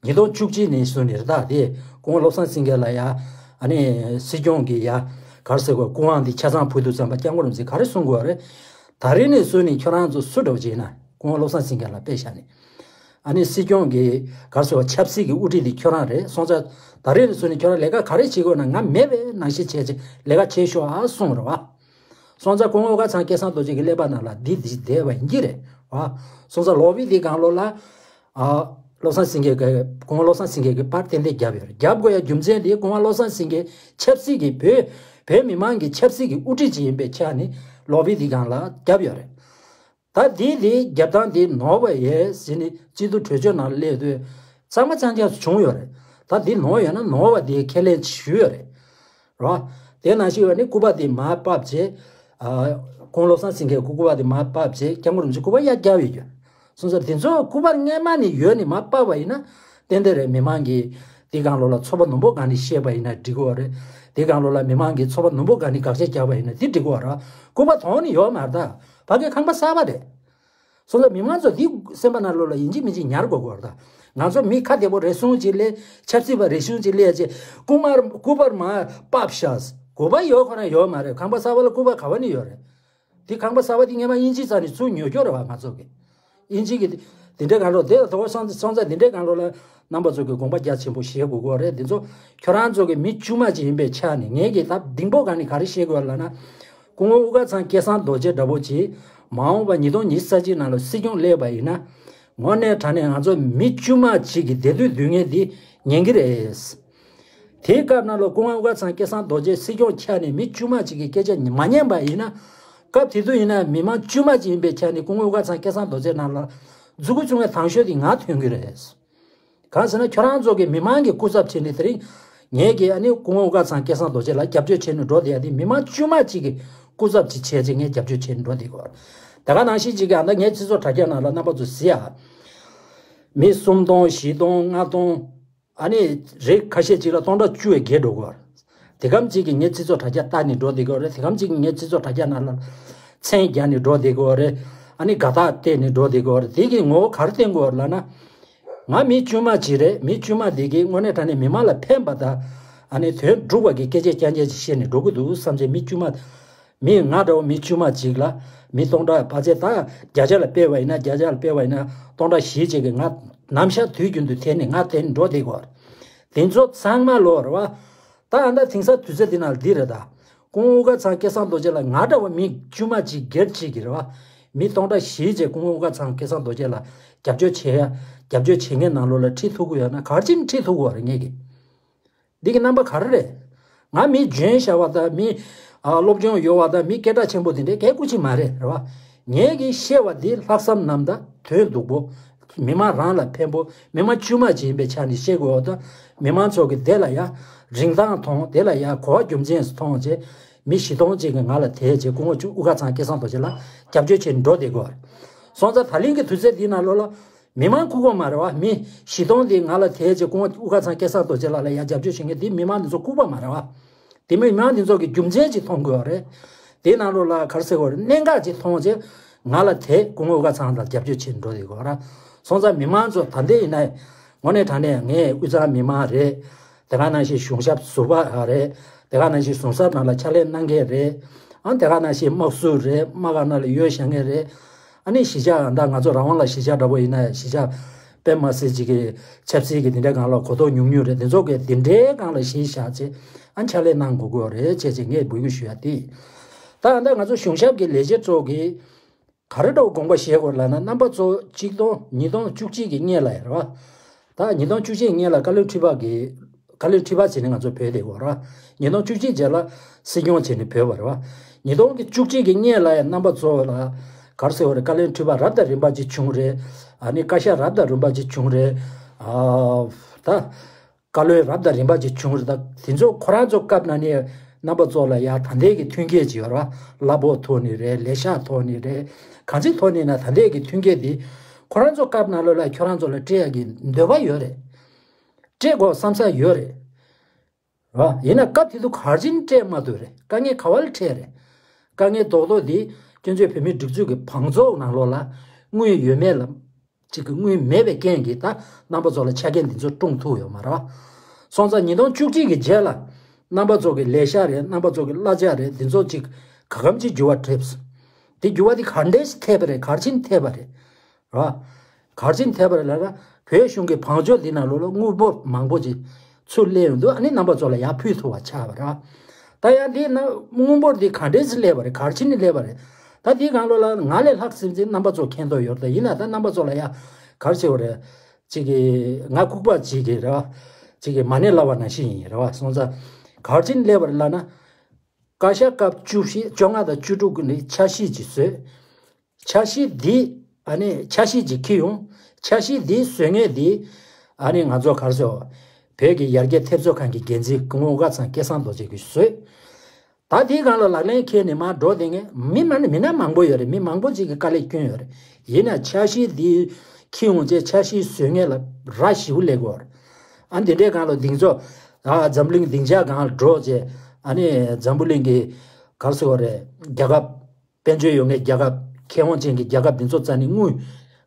ཉིས་སྟོང་བཅུ་གཅིག་ནས་བཟུང་ནས་རེད་ད་དེ་སྐུ་ངོ་བློ་བཟང་སེང་གེ་ལ་ཡ་ཨ་ནི་སྲིད་སྐྱོང་གི་ཡ་ག་རེ་ཟེར་དགོས་སྐུ་དབང་དེ་ཆ་ཚང་ཕུལ་དུས་ཙམ་པ་སྐྱབས་མགོན་རིན་པོ་ཆེ་ག་རེ་གསུང་དགོས་རེད། ད་རེས་ནས་བཟུང་ནས་ཁྱོད་རང་ཚོ་སུ་འདྲ་བོ་བྱས་ན་སྐུ་ངོ་བློ་བཟང་སེང་གེ་ལ་དཔེ་བཞག་ནས། ཨ་ནི་སྲིད་སྐྱོང་གི་ག་རེ་ཟེར་བ་ཆབ་སྲིད་ཀྱི་དབུ་ཁྲིད་དེ་ཁྱོད་རང་རེད། སོང་ཙང་ད་རེས་ནས་བཟུང་ནས་ཁྱོད་རང་ལས་ཀ་ག་རེ་བྱེད་དགོས་ན་ང་མེད་པའི་ནང་བཞིན་བྱས་ཅིག་ལས་ཀ་བྱེད་ཤོག་ཨ་གསུངས་རེད་བ། སོང་ཙང་སྐུ་ངོ་དབུ་དཀར་ཚང་སྐལ་བཟང་རྡོ་རྗེ་གི་ཀླད་པ་ནང་ལ་འདི་འདི་བསྡད་པ་ཡིན་གྱི་རེད་བ། སོང་ཙང་ལོ་བི་འདི་སྒང་ལོགས་ལ་ཨ་བློ་བཟང་སེང་གེ་གི་སྐུ་ངོ་བློ་བཟང་སེང་གེ་གི་པར་ཏན་ཏན་བརྒྱབ་ཡོད་རེད། བརྒྱབ་དགོས་ཡ་རྒྱུ་མཚན་དེ་སྐུ་ངོ་བློ་བཟང་སེང་གེ་ཆབ་སྲིད་ཀྱི་བོད་བོད་མི་མང་གི་ཆབ་སྲིད་ཀྱི་དབུ་ཁྲིད་ཅིག་ཡིན་པའི་ཆ་ནས་ལོ་བི་འདི་སྒང་ལ་བརྒྱབ་ཡོད་རེད། ད་འདི་འདི་རྒྱབ་སྟངས་འདི་ནོར་བ་ཡིན་ཟེར་ནས་སྤྱི་འཐུས་གྲོས་ཆོད་ནང་སླེབས་དུས་གཙང་མ་གཙང་རྐྱང་བྱུང་ཡོད་རེད། ད་འདི་ནོར་ཡོད་ན་ནོར་བ་འདི་ཁས་ལེན་ཞུས་ཡོད་རེད། རོ། དེ་ནང་བཞིན་ཡོད་ནི་སྐུ་པར་འདི་མར་ཕབ་བྱས། ཨ་ཁོང་བློ་བཟང་སེང་གེ་སྐུ་སྐུ་པར་འདི་མར་ཕབ་བྱས་སྐྱབས་མགོན་རིན་པོ་ཆེ་སྐུ་པར་ཡར་བརྒྱབ་ཡོད་རྒྱུ། སོང་ཙང་འདི་ཚོ་སྐུ་པར་སྔས་མ་ནས་ཡོད་ནི་མར་ཕབ་པ་ཡིན་ན་ཏན་ཏན་རེད། མི་མང་གིས་འདི་སྒང་ལོགས་ལ་ཚོར་བ་ནོར་བོ་གང་ནས་བཤད་པ་ཡིན་ན་འགྲིག་གི་ཡོད་རེད། འདི་སྒང་ལོགས་ལ་མི་མང་གིས་ཚོར་བ་ནོར་བོ་གང་ནས་དགག་བྱ་རྒྱག་པ་ཡིན་ན་འདི་འགྲིག་གི་ཡོད་རེད། སྐུ་པར་དོན་ནི་ཡོད་མ་རེད་ད། ཕ་གི་ཁང་པ་གསར་པ་རེད། སོང་ཙང་མི་མང་ཚོ་འདི་སེམས་པ་ནང་ལོགས་ལ་ཡིན་གཅིག་མིན་གཅིག་ཉར་དགོས་ཀྱི་ཡོད་རེད་ད། ང་ཚོ་མི་ཁ་བདེ་པོ་རེ་ཟུང་ཅིག་སླེབས། ཆབ་སྲིད་པ་རེ་ཟུང་ཅིག་སླེབས་བྱས་སྐུ་མར་སྐུ་པར་མར་ཕབ་ཤག་དགོས་པ་ཡོད་ཁོ་ན་ཡོད་མ་རེད། ཁང་པ་གསར་པ་ལ་སྐུ་པར་ག་པ་ནས་ཡོད་རེད། འདི་ཁང་པ་གསར་པ་འདི་སྔས་མ་དབྱིན་ཇི་རྩ་ནས་ཚུར་ཉོ་རྒྱུ་རེད་བ་ང་ཚོ་གི། དབྱིན་ཇི་གི་དེ་འདྲའི་གང་རོགས་དེ་ལ་དོ་བ་སོང་སོང་ཙང་འདི་འདྲའི་གང་རོགས་ལ་རྣམ་པ་ཚོ་གི་དགོངས་པ་རྒྱ་ཆེན་པོ་བཞེས་དགོས་ཀྱི་རེད། འདི་ཚོ་ཁྱོད་རང་ཚོ་གི་མི་དཀྱུས་མ་ཅིག་ཡིན་པའི་ཆ་ནས་ངས་གི་ད་གདེང་སྤོབས་གང་ནས་ག་རེ་བཤད་དགོས་ལབ་ན། སྐུ་ངོ་དབུ་དཀར་ཚང་སྐལ་བཟང་རྡོ་རྗེ་འདྲ་པོ་ཅིག་མ་འོངས་པ་ཉིས་སྟོང་ཉི་ཤུ་རྩ་གཅིག་ནང་ལ་སྲིད་སྐྱོང་སླེབས་པ་ཡིན་ན། དངོས་གནས་དྲང་གནས་ང་ཚོ་མི་དཀྱུས་མ་ཅིག་གི་བདེ་སྡུག་སྡུག་བསྔལ་འདི་ཉན་གྱི་རེད། དེའི་སྐབས་ནང་ལ་སྐུ་ངོ་དབུ་དཀར་ཚང་སྐལ་བཟང་རྡོ་རྗེ་སྲིད་སྐྱོང་ཆགས་ནས་མི་དཀྱུས་མ་ཅིག་གི་སྐད་ཆ་མ་ཉན་པ་ཡིན་ན། སྐབས་དེ་དུས་ཡིན་ན་མི་མང་དཀྱུས་མ་ཅིག་ཡིན་པའི་ཆ་ནས་སྐུ་ངོ་དབུ་དཀར་ཚང་སྐལ་བཟང་རྡོ་རྗེ་ནང་ལ་མཛུ་གུ་བཙུགས་མཁན་དང་ཤོས་དེ་ང་ཐོན་གྱི་རེད། གང་ཟེར་ན་ཁྱོད་རང་ཚོ་གིས་མི་མང་གི་སྐུ་ཚབ་བྱས་ནས་དེ་རིང་ངེད་ཀྱིས་ཨ་ནི་སྐུ་ངོ་དབུ་དཀར་ཚང་སྐལ་བཟང་རྡོ་རྗེ་ལ་རྒྱབ་སྐྱོར་བྱས་ནས་འགྲོ་བསྡད་ཡ་དེ་མི་མང་དཀྱུས་མ་གཅིག་གི་སྐུ་ཚབ་ཅིག་བྱས་ཚེ་ངས་རྒྱབ་སྐྱོར་བྱས་ནས་འགྲོ་བསྡད་ཀྱི་ཡོད། དེ་ག་ནང་བཞིན་གཅིག་གི་ཨ་ད་ངའི་སྤྱི་ཚོགས་དྲ་རྒྱ་ནང་ལ་རྣམ་པ་ཚོ་གཟིགས་ཨ། མི་སུམ་སྟོང་བཞི་སྟོང་ལྔ་སྟོང་ཨ་ནི་རེ་ཁ་ཤས་ཅིག་ལ་སྟོང་ཕྲག་བཅུ་བས་བརྒལ་འགྲོ་གི་ཡོད། དེ་གམ་གཅིག་གིས་ངའི་སྤྱི་ཚོགས་དྲ་རྒྱ་ལྟ་ནས་འགྲོ་བསྡད་ཀྱི་ཡོད་རེད། དེ་གམ་གཅིག་གིས་ངའི་སྤྱི་ཚོགས་དྲ་རྒྱ་ནང་ལ་མཚན་རྒྱག་ནས་འགྲོ་བསྡད་ཀྱི་ཡོད་རེད། ཨ་ནི་དགའ་རྟགས་སྟེར་ནས་འགྲོ་བསྡད་ཀྱི་ཡོད་རེད། དེ་གི་ངོ་བོ་ག་རེ་བསྟན་གྱི་ཡོད་ལབ་ན། ང་མི་དཀྱུས་མ་ཅིག་རེད། མི་དཀྱུས་མ་དེ་གིས་དངོས་གནས་དྲང་གནས་མི་མང་ལ་ཕན་པ་དང་། ཨ་ནི་དོན་འགྲུབ་པ་གི་སྐད་ཆ་རྐྱང་རྐྱང་ཅིག་བཤད་ནས་འགྲོ་གི་འདུག་བསམ་བྱས་མི་དཀྱུས་མ། མི་ང་འདྲ་བོ་མི་དཀྱུས་མ་ཅིག་ལ་མི་སྟོང་ཕྲག་ཕལ་ཆེར་ད་བརྒྱ་ཆ་ལ་སྤེལ་བ་ཡིན་ན་བརྒྱ་ཆ་ལ་སྤེལ་བ་ཡིན་ན་སྟོང་ཕྲག་བཞི་ཅིག་གིས་ང་ནམ་ཞག་དུས་རྒྱུན་དུ་དེད་ནས་ང་དེད་ནས་འགྲོ་བསྡད་ཀྱི་ཡོད་རེད། དེ་ཚོ་ཚང་མ་ལོ་རེད་བ། ད་ཨ་ད་དེང་སང་དུས་ཚོད་འདི་ནང་འདི་རེད་ད། སྐུ་ངོ་དབུ་དཀར་ཚང་སྐལ་བཟང་རྡོ་རྗེ་ལ་ང་འདྲ་བ་མི་དཀྱུས་མ་གཅིག་སྒེར་གཅིག་གིས་རེད་བ། མི་སྟོང་ཕྲག་བཞི་ཅིག་སྐུ་ངོ་དབུ་དཀར་ཚང་སྐལ་བཟང་རྡོ་རྗེ་ལ་རྒྱབ་སྐྱོར་བྱེད་ཡ། རྒྱབ་སྐྱོར་བྱེད་མཁན་ནང་ལོགས་ལ་ཁྲིད་ཐུབ་ཀྱི་ཡོད་ན་ག་རེ་བྱས་ནས་ཁྲིད་ཐུབ་ཀྱི་ཡོད་རེད་ངེད་ཀྱིས། འདི་གི་རྣམ་པ་ག་རེ་རེད། ང་མི་འཇོན་ཤ་བ་དང་མི་ཨ་སློབ་སྦྱོང་ཡོད་པ་དང་མི་སྐད་གྲགས་ཆེན་པོ་དེ་འདྲའི་གའི་སྐུ་མཁྱེན་མ་རེད་རེད་བ། ངེད་ཀྱིས་བཤད་པ་འདི་ལྷག་བསམ་རྣམ་དག་དོན་སྡུག་པོ། མི་མང་རང་ལ་ཕན་པོ། མི་མང་དཀྱུས་མ་ཅིག་ཡིན་པའི་ཆ་ནས་བཤད་དགོས་པ་དང་། མི་མང་ཚོ་གིས་དེ་ལ་ཡ་རིན་ཐང་མཐོང་། དེ་ལ་ཡ་གོ་བ་རྒྱུ་མཚན་མཐོང་བྱས། མི་བཞི་སྟོང་ཅིག་གིས་ང་ལ་དེད་བྱས་སྐུ་ངོ་བཅུ་དབུ་དཀར་ཚང་སྐལ་བཟང་རྡོ་རྗེ་ལ་རྒྱབ་སྐྱོར་བྱས་ནས་འགྲོ་བསྡད་དགོས། སོང་ཙང་ད་ལན་གྱི་དུས་ཚོད་འདི་ནང་ལོགས་ལ་མི་མང་ལྐུགས་པ་མ་རེད་བ། མི་བཞི་སྟོང་འདི་ང་ལ་དེད་བྱས་སྐུ་ངོ་དབུ་དཀར་ཚང་སྐལ་བཟང་རྡོ་རྗེ་ལགས་ལ་ཡ་རྒྱབ་སྐྱོར་བྱེད་མཁན་འདི་མི་མང་འདི་ཚོ་ལྐུགས་པ་མ་རེད་བ། དེ་མི་མང་འདི་ཚོ་གིས་རྒྱུ་མཚན་ཅིག་མཐོང་དགོས་པ་རེད། དེའི་ནང་ལོགས་ལ་ག་རེ་ཟེར་དགོས་རེད། གནད་འགག་ཅིག་མཐོང་བྱས་ང་ལ་དེད་སྐུ་ངོ་དབུ་དཀར་ཚང་ལ་རྒྱབ་སྐྱོར་བྱེད་འགྲོ་བསྡད་དགོས་ར། སོང་ཙང་མི་མང་ཚོ་ད་ལྟ་ཡིན་ན་དངོས་གནས་དྲང་གནས་ངས་དབུས་གཙང་མི་མང་རེད། དེ་ག་ནང་བཞིན་གཞུང་ཞབས་ཟུར་པ་རེད། དེ་ག་ནང་བཞིན་གཞུང་ཞབས་ནང་ལ་ཕྱག་ལས་གནང་མཁན་རེད། ཨ་དེ་ག་ནང་བཞིན་དམག་ཟུར་རེད། དམག་སྒར་ནང་ལ་ཡོད་བཞག་མཁན་རེད། ཨ་ནི་གཞིས་ཆགས་ད་ང་ཚོ་རང་དབང་ལ་གཞིས་ཆགས་འདྲ་པོ་ཡིན་ན་གཞིས་ཆགས་དཔེ་མ་སྲིད་ཅིག་གི་ཆབ་སྲིད་ཀྱི་དེ་འདྲའི་སྒང་ལ་གོ་རྟོགས་ཉུང་ཉུང་རེད། དེ་ཚོ་གི་དེ་འདྲའི་སྒང་ལ་གཞི་བཞག་ཚེ་ཨ་ཕྱག་ལས་གནང་དགོས་ཀྱི་ཡོད་རེད་ཅེས་ཅེས་ངས་འབོད་སྐུལ་ཞུ་ཡ་དེ། ད་ད་ང་ཚོ་གཞུང་ཞབས་ཀྱི་ལས་བྱེད་ཚོ་གིས་ག་རེ་འདྲ་བོ་དགོངས་པ་བཞེས་དགོས་ལབ་ན། རྣམ་པ་ཚོ་ཆིག་སྟོང་ཉིས་སྟོང་བཅུ་གཅིག་གི་སྔོན་ལ་ཡ་རེད་བ། ད་ཉིས་སྟོང་བཅུ་གཅིག་སྔོན་ལ་བཀའ་བློན་ཁྲི་པ་གིས་བཀའ་བློན་ཁྲི་པ་བྱས་ནས་ང་ཚོ་བོད་དེ་གོ་ར། ཉིས་སྟོང་བཅུ་གཅིག་རྗེས་ལ་སྲིད་སྐྱོང་བྱས་ནས་བོད་པ་རེད་བ། ཉིས་སྟོང་བཅུ་གཅིག་གི་སྔོན་ལ་ཡང་རྣམ་པ་ཚོ་ལ་ག་རེ་ཟེར་བ་རེད། བཀའ་བློན་ཁྲི་པ་རབ་དང་རིམ་པ་ཅིག་བྱུང་རེད། ཨ་ནི་བཀའ་ཤག་རབ་དང་རིམ་པ་ཅིག་བྱུང་རེད། ཨ་ད་བཀའ་བློན་རབ་དང་རིམ་པ་ཅིག་བྱུང་རེད། ད་དེ་ཚོ་ཁོ་རང་ཚོ་སྐབས་ན་ནས་རྣམ་པ་ཚོ་ལ་ཡང་ད་ལྟའི་གི་མཐུན་རྐྱེན་ཅིག་ཡོད་རེད་བ། གླ་ཕོགས་ཐོག་ནས་རེད། ལས་ཤག་ཐོག་ནས་རེད། གང་ཅིའི་ཐོག་ནས་ན་ད་ལྟའི་གི་མཐུན་རྐྱེན་དེ་ཁོ་རང་ཚོ་སྐབས་ན་ལོ་ལ་ཁྱོད་རང་ཚོ་ལ་སྤྲད་ཡ་གི་འདོད་པ་ཡོད་རེད། སྤྲད་དགོས་བསམ་ས་ཡོད་རེད། རེད་བ། ཡིན་ན་སྐབས་དེ་དུས་ག་རེ་བྱས་ནས་སྤྲད་མ་ཐུབ་རེད། དཀའ་ངལ་ག་བ་ལ་འཕྲད་རེད། དཀའ་ངལ་རྡོག་རྡོག་འདི་སྤྱི་ཚོགས་བོད་མིའི་སྒྲིག་འཛུགས་ཀྱི་བང་མཛོད་ནང་ལོགས་ལ་དངུལ་ཡོད་མེད་ལ་ཅིག་གི་དངུལ་མེད་པའི་རྐྱེན་གྱིས་ད་རྣམ་པ་ཚོ་ལ་ཆ་རྐྱེན་འདི་ཚོ་བསྐྲུན་ཐུབ་ཡོད་མ་རེད་བ། སོང་ཙང་ཉིས་སྟོང་བཅུ་གཅིག་གི་རྗེས་ལ་རྣམ་པ་ཚོ་གི་ལས་ཤག་རེད། རྣམ་པ་ཚོ་གི་གླ་ཆ་རེད། འདི་ཚོ་ཅིག་ག་གམ་ཅིག་འགྱུར་བ་ཐེབས། དེ་འགྱུར་བ་དེ་ག་འདྲས་ཐེབས་པ་རེད། ག་རེ་བྱས་ནས་ཐེབས་པ་རེད། རེད་བ། ག་རེ་བྱས་ནས་ཐེབས་པ་རེད་ལབ་ན། བོད་གཞུང་གི་བང་མཛོད་འདི་ནང་ལོགས་ལ་དངུལ་འབོར་མང་པོ་ཅིག་ཚུར་སླེབས་ཡོང་དུས་ཨ་ནི་རྣམ་པ་ཚོ་ལ་ཡར་ཕུལ་ཐུབ་པ་ཆགས་པ་རེད་བ། ད་ཡང་འདི་ན་དངུལ་འབོར་འདི་ག་འདྲས་སླེབས་པ་རེད། ག་རེ་བྱས་ནས་སླེབས་པ་རེད། ད་འདིའི་སྒང་ལོགས་ལ་ང་ལས་ལྷག་སེམས་ཅན་རྣམ་པ་ཚོ་མཁྱེན་རྟོགས་ཡོད་རེད། ད་ཡིན་ན་ད་རྣམ་པ་ཚོ་ལ་ཡ་ག་རེ་བྱེད་པ་རེད། ཅིག་གི་ང་ལྐུགས་པ་ཅིག་གི་རེད་བ། ཅིག་གི་མ་ཎི་བསླབ་པ་ནང་བཞིན་ཡིན་རེད་བ། སོང་ཙང་ག་རེ་བྱས་ནས་སླེབས་པ་རེད་ལབ་ན། བཀའ་ཤག་སྐབས་བཅུ་བཞི། བཅོ་ལྔ་དང་བཅུ་དྲུག་གི་ནི་འཆར་གཞི་ཅིག་བཟོས། འཆར་གཞི་འདི་ཨ་ནི་འཆར་གཞི་ཅིག་འཁྱེར་ཡོང་། འཆར་གཞི་འདི་བཟོ་མཁན་འདི་ཨ་ནི་ང་ཚོ་ག་རེ་ཟེར། བོད་ཀྱི་ཡར་རྒྱས་འཐབ་རྩོད་ཁང་གི་འགན་འཛིན་སྐུ་ངོ་དབུ་དཀར་ཚང་སྐལ་བཟང་རྡོ་རྗེ་གིས་བཟོས། ད་དེའི་སྒང་ལ་ལག་ལེན་འཁྱེར་ནས་མར་འགྲོ་བསྡད་མཁན་མི་མང་མི་སྣ་མང་པོ་ཡོད་རེད། མི་མང་པོ་ཅིག་གིས་དཀའ་ལས་བསྐྱོན་ཡོད་རེད། ཡིན་ན་འཆར་གཞི་འདི་འཁྱེར་ཡོང་བྱས་འཆར་གཞི་བཟོ་མཁན་ལ་ར་ཞེ་པོ་སླེབས་ཀྱི་ཡོད་རེད། ཨ་འདི་འདྲའི་སྒང་ལ་འདི་ཚོ་ཨ་འཛམ་གླིང་སྡིངས་ཆ་སྒང་ལ་འགྲོ་བྱས། ཨ་ནི་འཛམ་བུ་གླིང་གི་ག་རེ་ཟེར་དགོས་རེད། རྒྱལ་ཁབ་དཔལ་འབྱོར་ཡོད་མཁན་རྒྱལ་ཁབ། ཁེ་དབང་ཅན་གྱི་རྒྱལ་ཁབ་འདི་ཚོ་རྩ་ནས་དངུལ་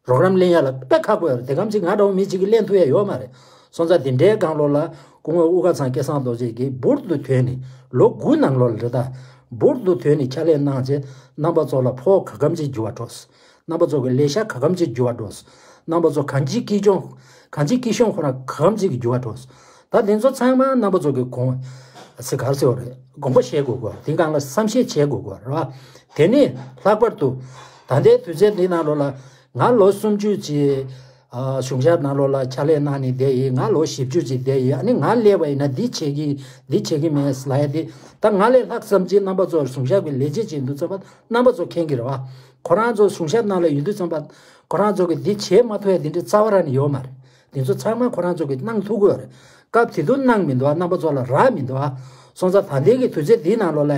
རོགས་རམ་ལེན་ཡ་ལ་དཔེ་ཁག་པོ་ཡོད་རེད། དེ་གམ་ཅིག་ང་འདྲ་བོ་མི་གཅིག་གིས་ལེན་ཐུབ་ཡ་ཡོད་མ་རེད། སོང་ཙང་དེ་འདྲའི་སྒང་ལོགས་ལ་སྐུ་ངོ་དབུ་དཀར་ཚང་སྐལ་བཟང་རྡོ་རྗེ་གིས་འབུར་དུ་དོན་ནས་ལོ་དགུ་ནང་ལོགས་ལ་རེད་ད། འབུར་དུ་དོན་ནས་ཕྱག་ལས་གནང་བྱས་རྣམ་པ་ཚོ་ལ་ཕོགས་ག་གམ་ཅིག་འགྱུར་བ་འགྲོ། རྣམ་པ་ཚོ་གི་ལས་ཤག་ག་གམ་ཅིག་འགྱུར་བ་འགྲོ། རྣམ་པ་ཚོ་གང་ཅིའི་སྐྱིད་སྐྱོང་། གང་ཅིའི་སྐྱིད་སྐྱོང་ཁོ་རང་ག་གམ་ཅིག་གི་འགྱུར་བ་འགྲོ། ད་དེ་ཚོ་ཚང་མ་རྣམ་པ་ཚོ་གི་དགོངས་ ཟེར་ག་རེ་ཟེར་བ་རེད། དགོངས་པ་བཞེས་དགོས་གོ། དེ་སྒང་ལ་བསམ་ཤེས་བྱེད་དགོས་གོ་རེད་བ། དེ་ནས་ལྷག་པར་དུ་ད་ལྟའི་དུས་ཚོད་འདི་ནང་ལོགས་ལ་ང་ལོ་སུམ་ཅུ་ཅིག་ཨ་གཞུང་ཞབས་ནང་ལོགས་ལ་ཕྱག་ལས་གནང་ནས་བསྡད་ཡིན། ང་ལོ་བཞི་བཅུ་ཅིག་བསྡད་ཡིན། ཨ་ནི་ང་སླེབས་པ་ཡིན་ན་འདི་བྱེད་ཀྱི་འདི་བྱེད་ཀྱི་མེད་ལབ་ཡ་དེ། ད་ང་ལས་ལྷག་བསམ་ཅིག་རྣམ་པ་ཚོར་གཞུང་ཞབས་ཀྱི་ལས་བྱེད་བྱེད་འདུག་བསམ་པ་རྣམ་པ་ཚོ་མཁྱེན་གྱི་རེད་བ། ཁོ་རང་ཚོ་གཞུང་ཞབས་ནང་ལ་ཡོད་དུས་ཙམ་པ་ཁོ་རང་ཚོ་གི་འདི་བྱེད་མ་ཐུབ་ཡ་དེ་འདྲའི་རྩ་བ་རང་ནས་ཡོད་མ་རེད། དེ་ཚོ་ཚང་མ་ཁོ་རང་ཚོ་གི་གནང་ཐུབ་ཀྱི་ཡོད་རེད། སྐབས་དེ་དུས་གནང་མི་འདུག་ཨ། རྣམ་པ་ཚོ་ལ་རག་མི་འདུག་ཨ། སོང་ཙང་ད་ལྟའི་གི་དུས་ཚོད་འདིའི་ནང་ལོགས་ལ་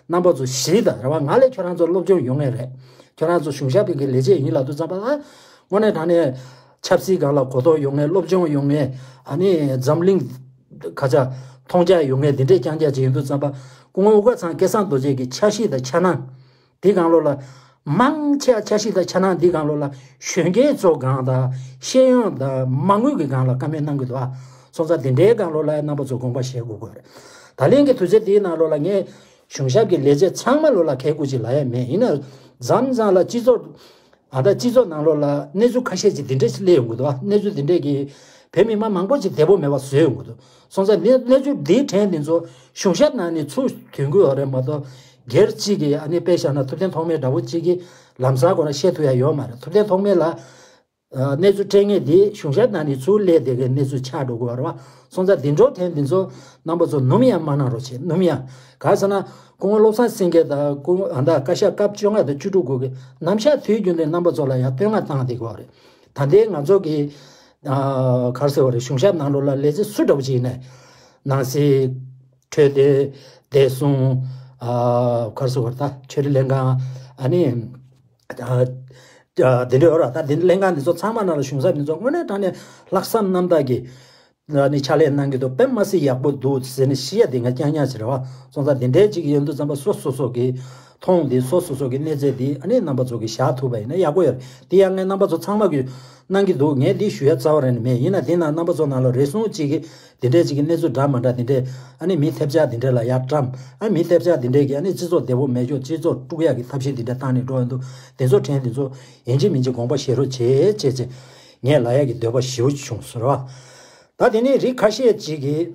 རྣམ་པ་ཚོ་ཞི་ད་རེད་བ། ང་ལས་ཁྱོད་རང་ཚོ་སློབ་སྦྱོང་ཡོང་ངེས་རེད། ཁྱོད་རང་ཚོ་གཞུང་ཞབས་ཀྱི་ལས་བྱེད་ཡིན་ལབ་དུས་ཙམ་པ་ལ་དངོས་གནས་དྲང་གནས་ཆབ་སྲིད་སྒང་ལ་གོ་རྟོགས་ཡོང་ངེས། སློབ་སྦྱོང་ཡོང་ངེས། ཨ་ནི་འཛམ་གླིང་ཁ་ཆ་མཐོང་རྒྱ་ཡོང་ངེས། འདི་འདྲས་རྐྱང་རྐྱང་ཅིག་ཡིན་དུས་ཙམ་པ་སྐུ་ངོ་དབུ་དཀར་ཚང་སྐལ་བཟང་རྡོ་རྗེ་གི་འཆར་གཞི་དང་འཆར་སྣང་། དེ་སྒང་ལོགས་ལ་མང་ཆེ་བ་འཆར་གཞི་དང་འཆར་སྣང་འདི་སྒང་ལོགས་ལ་གཞོན་སྐྱེས་ཚོ་སྒང་དང་ཤེས་ཡོན་དང་མ་དངུལ་གྱི་སྒང་ལ་བཀའ་མོལ་གནང་གི་འདུག་ཨ། སོང་ཙང་དེ་འདྲའི་སྒང་ལོགས་ལ་རྣམ་པ་ཚོ་དགོངས་པ་བཞེས་དགོས་དགོས་རེད། ད་ལན་གྱི་དུས་ཚོད་འདིའི་ནང་ལོགས་ལ་ངས་གཞུང་ཞབས་ཀྱི་ལས་བྱེད་ཚང་མ་ལོགས་ལ་གལ་དགོས་ཅིག་ལབ་ཡ་མེད། ཡིན་ན་མཚམས་མཚམས་ལ་སྤྱི་ཚོགས་ཨ་ད་སྤྱི་ཚོགས་ནང་ལོགས་ལ་གནས་ཚུལ་ཁ་ཤས་ཅིག་འདི་འདྲ་ཞིག་སླེབས་ཡོང་གི་འདུག་ཨ། གནས་ཚུལ་འདི་འདྲས་ཀྱིས་བོད་མི་མང་མང་པོ་ཅིག་བདེ་པོ་མེད་པ་བཟོས་ཡོང་གི་འདུག་སོང་ཙང་གནས་གནས་ཚུལ་འདིའི་གྲས་འདི་ཚོ་གཞུང་ཞབས་ནང་ནས་ཚུར་ཐོན་གྱི་ཡོད་རེད་མ་གཏོགས། སྒེར་གཅིག་གིས་ཨ་ནི་དཔེ་བཞག་ན་ཐུབ་བསྟན་ཐོགས་མེད་འདྲ་བོ་གཅིག་གིས་ལམ་སང་ཁོ་རང་བཤད་ཐུབ་ཡ་ཡོད་མ་རེད། ཐུབ་བསྟན་ཐོགས་མེད་ལ་ཨ་གནས་ཚུལ་སྤྲད་མཁན་འདི་གཞུང་ཞབས་ནང་ནས་ཚུར་སླེབས་བསྡད་མཁན་གནས་ཚུལ་ཆགས་འགྲོ་གི་ཡོད་རེད་བ། སོང་ཙང་འདི་འདྲའི་གྲས་འདི་ཚོ་རྣམ་པ་ཚོ་ནུམ་ཡང་མ་གནང་རོགས་བྱེད། ནུམ་ཡང་ག་རེ་ཟེར་ན་སྐུ་ངོ་བློ་བཟང་སེང་གེ་དང་སྐུ་ངོ་ཨ་ད་བཀའ་ཤག་སྐབས་བཅོ་ལྔ་དང་བཅུ་དྲུག་གོ་གི་ནམ་ཞག་དུས་རྒྱུན་དུ་རྣམ་པ་ཚོ་ལ་ཡང་བསྟོད་བསྔགས་བཏང་བསྡད་ཀྱི་ཡོད་རེད། ད་ལྟའི་ང་ཚོ་གི་ཨ་ག་རེ་ཟེར་བ་རེད། གཞུང་ཞབས་ནང་ལོགས་ལ་ལས་བྱེད་སུ་འདྲ་བོ་ཅིག་ཡིན་ནའི་ནང་སྲིད། འཕྲོད་བསྟེན། བདེ་སྲུང་། ཨ་ག་རེ་ཟེར་བ་རེད། ད་ཆོས་རིག་ལྷན་ཁང་། ཨ་ནི་ཨ་ཨ་དེ་འདྲ་ཡོད་ར། ད་དེ་ལྷན་ཁང་འདི་ཚོ་ཚང་མ་ནང་ལ་གཞུང་ཞབས་འདི་ཚོ་དངོས་གནས་དྲང་གནས་ལྷག་བསམ་རྣམ་དག་གིས་ཨ་ནི་ཕྱག་ལས་གནང་གི་འདུག་དཔེ་མ་སྲིད་ཡག་པོ་འདུག་ཟེར་ནས་བཤད་ཡ་དེ་ང་རྐྱང་རྐྱང་ཞིག་རེད་བ། སོང་ཙང་དེ་འདྲའི་ཅིག་ཡོད་དུས་ཙམ་པ་སོ་སོ་སོ་གི་མཐོང་དེ་སོ་སོ་སོ་གི་གནས་ཚད་དེ་ཨ་ནི་རྣམ་པ་ཚོ་གི་བཞག་ཐུབ་པ་ཡིན་ན་ཡག་པོ་ཡོད་རེད། དེ་ཡང་ངས་རྣམ་པ་ཚོ་ཚང་མ་གི་གནང་གི་འདུག་ངས་འདི་ཞུ་ཡ་རྩ་བ་རང་ནས་མེད། ཡིན་ན་དེ་ན་རྣམ་པ་ཚོ་ནང་ལ་རེ་ཟུང་གཅིག་གིས་དེ་འདྲས་གཅིག་གི་གནས་ཚུལ་འདྲ་མ་འདྲ་དེ་འདྲས་ཨ་ནི་མི་ཐེབས་ཆག་དེ་འདྲས་ལ་ཡར་བཀྲམ། ཨ་མི་ཐེབས་ཆག་དེ་འདྲས་ཀྱིས་ཨ་ནི་སྤྱི་ཚོགས་བདེ་པོ་མེད་ཆོག་སྤྱི་ཚོགས་དཀྲུག་ཡག་གི་ཐབས་ཤེས་དེ་འདྲས་བཏང་ནས་འགྲོ་ཡོང་དུས་དེ་ཚོ་དྲན་དེ་ཚོ་ཡིན་གཅིག་མིན་གཅིག་དགོངས་པ་བཞེས་རོགས་བྱེད་བྱེད་ཅེས་ངས་ལབ་ཡག་གི་འདོད་པ་ཞེ་པོ་ཅིག་བྱུང་ཟེར་བ། ད་དེ་ནས་རིགས་ཁ་ཤས་ཅིག་གིས་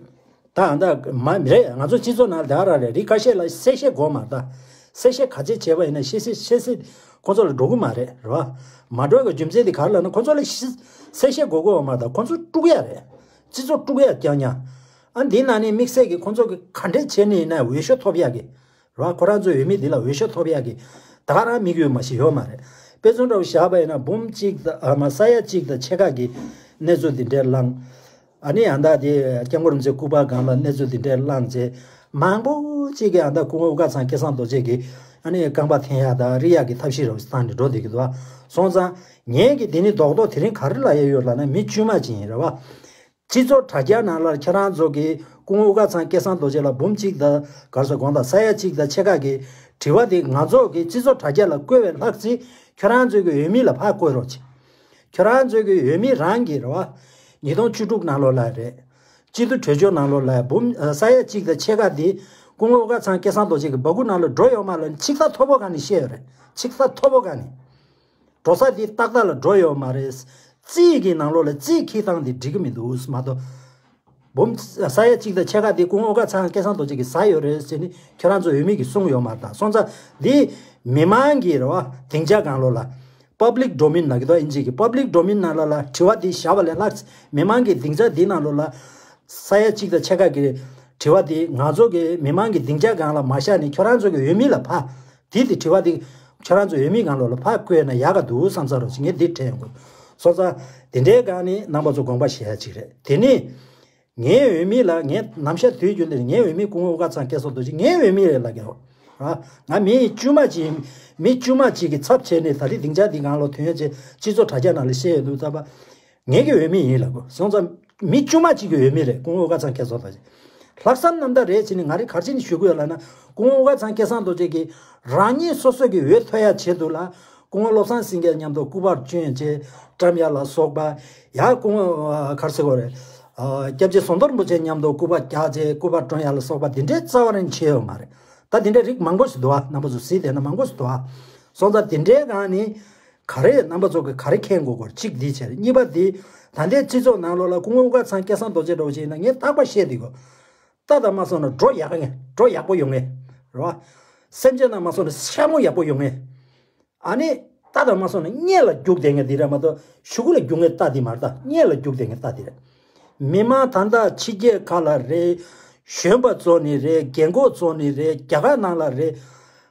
ད་ཨ་ད་མ་རེད། ང་ཚོ་སྤྱི་ཚོགས་ནང་ད་ར་རེད། རིགས་ཁ་ཤས་ལ་གསལ་བཤད་དགོས་མ་རེད། ད་གསལ་བཤད་ག་ཚད་བྱས་པ་ཡིན་ན་ཤེས་གསལ་ཤེས་གསལ་ཁོ་ཚོ་ལ་འགྲོ་གི་མ་རེད་རེད་བ། མ་འགྲོ་བའི་རྒྱུ་མཚན་དེ་ག་རེ་ལབ་ན་ཁོ་ཚོ་ལ་ཤེས་གསལ་བཤད་དགོས་དགོས་པ་མ་རེད། ཁོ་ཚོ་དཀྲུག་ཡ་རེད། སྤྱི་ཚོགས་དཀྲུག་ཡ་རྐྱང་རྐྱང་། ཨ་འདི་ན་ནི་དམིགས་བསལ་གྱི་ཁོ་ཚོ་གི་ག་འདྲས་བྱས་ནས་ཡིན་ན་འོས་ཤོག་ཐོབ་ཡ་གི་རེད་བ། ཁོ་རང་ཚོའི་འོས་མི་འདི་ལ་འོས་ཤོག་ཐོབ་ཡ་གི་ད་ག་རང་དམིགས་ཡུལ་མ་ཞིག་ཡོད་མ་རེད། དཔེ་མཚོན་འདྲ་བོ་བཞག་པ་ཡིན་ན་འབུམ་གཅིག་དང་ཨ་མ་ས་ཡ་གཅིག་དང་ཕྱེད་ཀ་གི་གནས་ཚུལ་འདི་འདྲས་བླངས། ཨ་ནི་ཨ་མདའ་དེ་སྐྱབས་མགོན་རིན་པོ་ཆེ་སྐུ་པར་སྒང་ལ་གནས་ཚུལ་འདི་འདྲས་བླངས་རྗེས་མང་པོ་ཅིག་གིས་ཨ་མདའ་སྐུ་ངོ་དབུ་དཀར་ཚང་སྐལ་བཟང་རྡོ་རྗེ་གིས་ཨ་ནི་རྐང་པ་འཐེན་ཡག་དང་རིག་ཡག་གི་ཐབས་ཤེས་རོགས་བཏང་ནས་འགྲོ་བསྡད་ཀྱི་འདུག་ཨ། སོང་ཙང་ངས་ཀྱི་འདི་ནི་རྡོག་རྡོག་དེ་རིང་ག་རེ་ལབ་ཡ་ཡོད་ལབ་ན་མི་དཀྱུས་མ་ཅིག་ཡིན་རེད་བ། སྤྱི་ཚོགས་དྲ་རྒྱ་ནང་ལ་ཁྱེད་རང་ཚོ་གིས་སྐུ་ངོ་དབུ་དཀར་ཚང་སྐལ་བཟང་རྡོ་རྗེ་ལ་འབུམ་གཅིག་དང་ག་རེ་ཟེར་དགོངས་དག་ས་ཡ་གཅིག་དང་ཕྱེད་ཀ་གི་དྲི་བ་དེ་ང་ཚོ་གིས་སྤྱི་ཚོགས་དྲ་རྒྱ་ལ་བཀོད་པའི་ལྷག་ཅིག་ཁྱེད་རང་ཚོ་གི་འོས་མི་ལ་ཕར་བཀོད་རོགས་བྱེད། ཁྱོད་རང་ཚོའི་གི་འོས་མི་རང་གི་རེད་བ། ཉིས་སྟོང་བཅུ་དྲུག་ནང་ལོགས་ལ་རེད། སྤྱི་འཐུས་གྲོས་ཆོད་ནང་ལོགས་ལ་འབུམ་ས་ཡ་གཅིག་དང་ཕྱེད་ཀ་འདི་སྐུ་ངོ་དབུ་དཀར་ཚང་སྐལ་བཟང་རྡོ་རྗེ་གི་སྦ་ཁུག་ནང་ལ་འགྲོ་ཡོད་མ་ལ་ཆིག་ས་མཐོ་པོ་ག་ནས་བཤད་ཡོད་རེད། ཆིག་ས་མཐོ་པོ་ག་ནས། འགྲོ་ས་འདི་ཏག་ཏག་ལ་འགྲོ་ཡོད་མ་རེད། རྩིས་ཀྱི་ནང་ལོགས་ལ་རྩིས་ཁྱེར་སྟངས་འདི་འགྲིག་གི་མི་འདུག་མ་གཏོགས། འབུམ་ས་ཡ་གཅིག་དང་ཕྱེད་ཀ་དེ་སྐུ་ངོ་དབུ་དཀར་ཚང་སྐལ་བཟང་རྡོ་རྗེ་གིས་ཟ་ཡོད་རེད་ཟེར་ནས་ཁྱོད་རང་ཚོ་འོས་མི་གིས་གསུངས་ཡོད་མ་རེད། ད་སོང་ཙང་འདི་མི་མང་གི་རེད་བ། སྡིངས་ཆ་སྒང་ལོགས་ལ་public domain ལབ་ཀྱི་འདུག་ཨིན་ཇི་གི་public domain ནང་ལོགས་ལ་དྲི་བ་འདི་བཞག་པ་ལས་ལྷག་མི་མང་གི་སྡིངས་ཆ་འདི་ནང་ལོགས་ལ་ས་ཡ་གཅིག་དང་ཕྱེད་ཀ་གི་དྲི་བ་འདི་ང་ཚོ་གི་མི་མང་གི་སྡིངས་ཆ་སྒང་ལ་མ་བཞག་ནས་ཁྱོད་རང་ཚོ་གི་འོས་མི་ལ་ཕར་དེ་དེ་དྲི་བ་དེ་ཁྱོད་རང་ཚོ་འོས་མི་སྒང་ལོགས་ལ་ཕར་བཀོད་ན་ཡག་ག་འདུག་བསམ་ས་རོགས་ཞེས་ངས་འདི་དྲན་ཡོང་གི། སོང་ཙང་དེ་འདྲའི་སྒང་ནས་རྣམ་པ་ཚོ་དགོངས་པ་བཞེས་ཡ་ཅིག་རེད། དེ་ནས་ངའི་འོས་མི་ལ་ངས་ནམ་ཞག་དུས་རྒྱུན་དེར་ངའི་འོས་མི་སྐུ་ངོ་དབུ་དཀར་ཚང་སྐལ་བཟང་རྡོ་རྗེ་ངའི་འོས་མི་རེད་ལབ་ཀྱི་རེད། ང་མི་དཀྱུས་མ་ཅིག་མི་དཀྱུས་མ་ཅིག་གི་ཚབ་བྱས་ནས་ད་རེས་སྡིངས་ཆ་འདི་སྒང་ལོགས་ཐོན་ཡ་ཅིག་སྤྱི་ཚོགས་དྲ་རྒྱ་ནང་ལ་བཤད་ཡོད་འདུག་ད་པ། ངེད་ཀྱི་འོས་མི་ཡིན་ལབ་དགོས། སོང་ཙང་མི་དཀྱུས་མ་གཅིག་གི་འོས་མི་རེད། སྐུ་ངོ་དབུ་དཀར་ཚང་སྐལ་བཟང་རྡོ་རྗེ། ལྷག་བསམ་རྣམ་དག་རེད་ཅེས་ནི་ང་རེ་ག་རེ་བྱས་ནས་ཞུ་དགོས་ལབ་ན། སྐུ་ངོ་དབུ་དཀར་ཚང་སྐལ་བཟང་རྡོ་རྗེ་གིས་རང་ཉིད་སོ་སོ་གི་འོས་ཐོབ་ཡ་ཆེད་དུ་ལ་སྐུ་ངོ་བློ་བཟང་སེང་གེ་མཉམ་དུ་སྐུ་པར་སྐྱོན་བྱས་བཀྲམ་ཡ་ལ་སོགས་པ། ཡ་སྐུ་ངོ་ག་རེ་ཟེར་དགོས་རེད། སྐྱབས་རྗེ་ཟམ་གདོང་རིན་པོ་ཆེ་མཉམ་དུ་སྐུ་པར་རྒྱག་བྱས་སྐུ་པར་བཀྲམ་ཡ་ལ་སོགས་པ་འདི་འདྲའི་རྩ་བ་རང་བྱས་ཡོད་མ་རེད། ད་འདི་འདྲའི་རིགས་མང་པོ་ཞིག་འདུག་ཨ། རྣམ་པ་ཚོ་གཟིགས་བསྡད་ན་མང་པོ་ཞིག་འདུག་ཨ། སོང་ཙང་འདི་འདྲའི་སྒང་ནི། ག་རེ་རྣམ་པ་ཚོ་གི་ག་རེ་མཁྱེན་དགོས་སྐོར་གཅིག་འདི་བྱས་རེད། གཉིས་པ་འདི་ད་ལྟའི་སྤྱི་ཚོགས་ནང་ལོགས་ལ་སྐུ་ངོ་དབུ་དཀར་ཚང་སྐལ་བཟང་རྡོ་རྗེ་འདྲ་བོ་ཞིག་ཡིན་ན་ངས་རྟག་པར་བཤད་བསྡད་དགོས། རྟ་དང་མ་སོང་ན་འགྲོ་ཡག་ངེ་འགྲོ་ཡག་པོ་ཡོང་ངེ་རེད་བ། སེམས་ཅན་དང་མ་སོང་ན་ཤ་མོ་ཡག་པོ་ཡོང་ངེ་ཨ་ནི་རྟ་དང་མ་སོང་ན་གཉེན་ལ་རྒྱུག་བསྡད་ངེ་འདི་རེད་མ་གཏོགས་གཞུག་གུ་ལ་རྒྱུག་ངེ་རྟ་འདི་མ་རེད། ད་གཉེན་ལ་རྒྱུག་བསྡད་ངེ་རྟ་འདི་རེད། མི་མང་ད་ལྟ་ཕྱི་རྒྱལ་ཁག་ལ་རེད། གཞོན་པ་ཚོ་ནི་རེད། རྒན་གོག་ཚོ་ནི་རེད། རྒྱ་གར་ནང་ལ་རེད།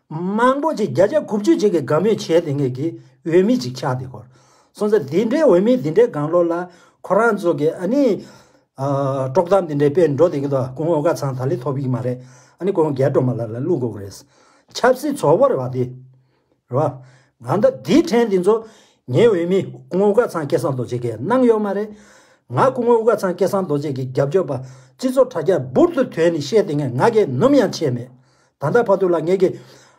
མང་པོ་ཅིག་བརྒྱ་ཆ་དགུ་བཅུ་ཅིག་གིས་དགའ་མོས་བྱས་དེ་ངེད་ཀྱི་འོས་མི་ཅིག་ཆགས་དེ་གོ། སོང་ཙང་འདི་འདྲའི་འོས་མི་འདི་འདྲའི་སྒང་ལོགས་ལ་ཁོ་རང་ཚོ་གི་ཨ་ནི་ཨ་དཀྲོག་གཏམ་འདི་འདྲའི་དཔེ་འགྲོ་དེ་གི་དོ་སྐུ་ངོ་ཨོ་དཀར་ཚང་ད་ལི་ཐོབ་ཡིག་མ་རེད། ཨ་ནི་སྐུ་ངོ་རྒྱལ་སྒྲོལ་མ་ལགས་ལ་བླུག་དགོས་ཀྱི་རེད། ཆབ་སྲིད་བཙོག་པོ་རེད་བ་དེ། རེད་བ། ང་ད་འདི་ཕྲན་འདི་ཚོ་ངའི་འོས་མི་སྐུ་ངོ་ཨོ་དཀར་ཚང་སྐལ་བཟང་རྡོ་རྗེ་གིས་གནང་ཡོད་མ་རེད། ང་སྐུ་ངོ་ཨོ་དཀར་ཚང་སྐལ་བཟང་རྡོ་རྗེ་གི་རྒྱབ་སྐྱོར་པ་སྤྱི་ཚོགས་དྲ་རྒྱ་འབུར་དུ་ཐོན་ནས་བཤད་དེ་ངས་ང་གིས་ནམ་ཡང་བྱས་མེད། ད་ལྟ་བར་དུ་ལ་ངེད་ཀྱི་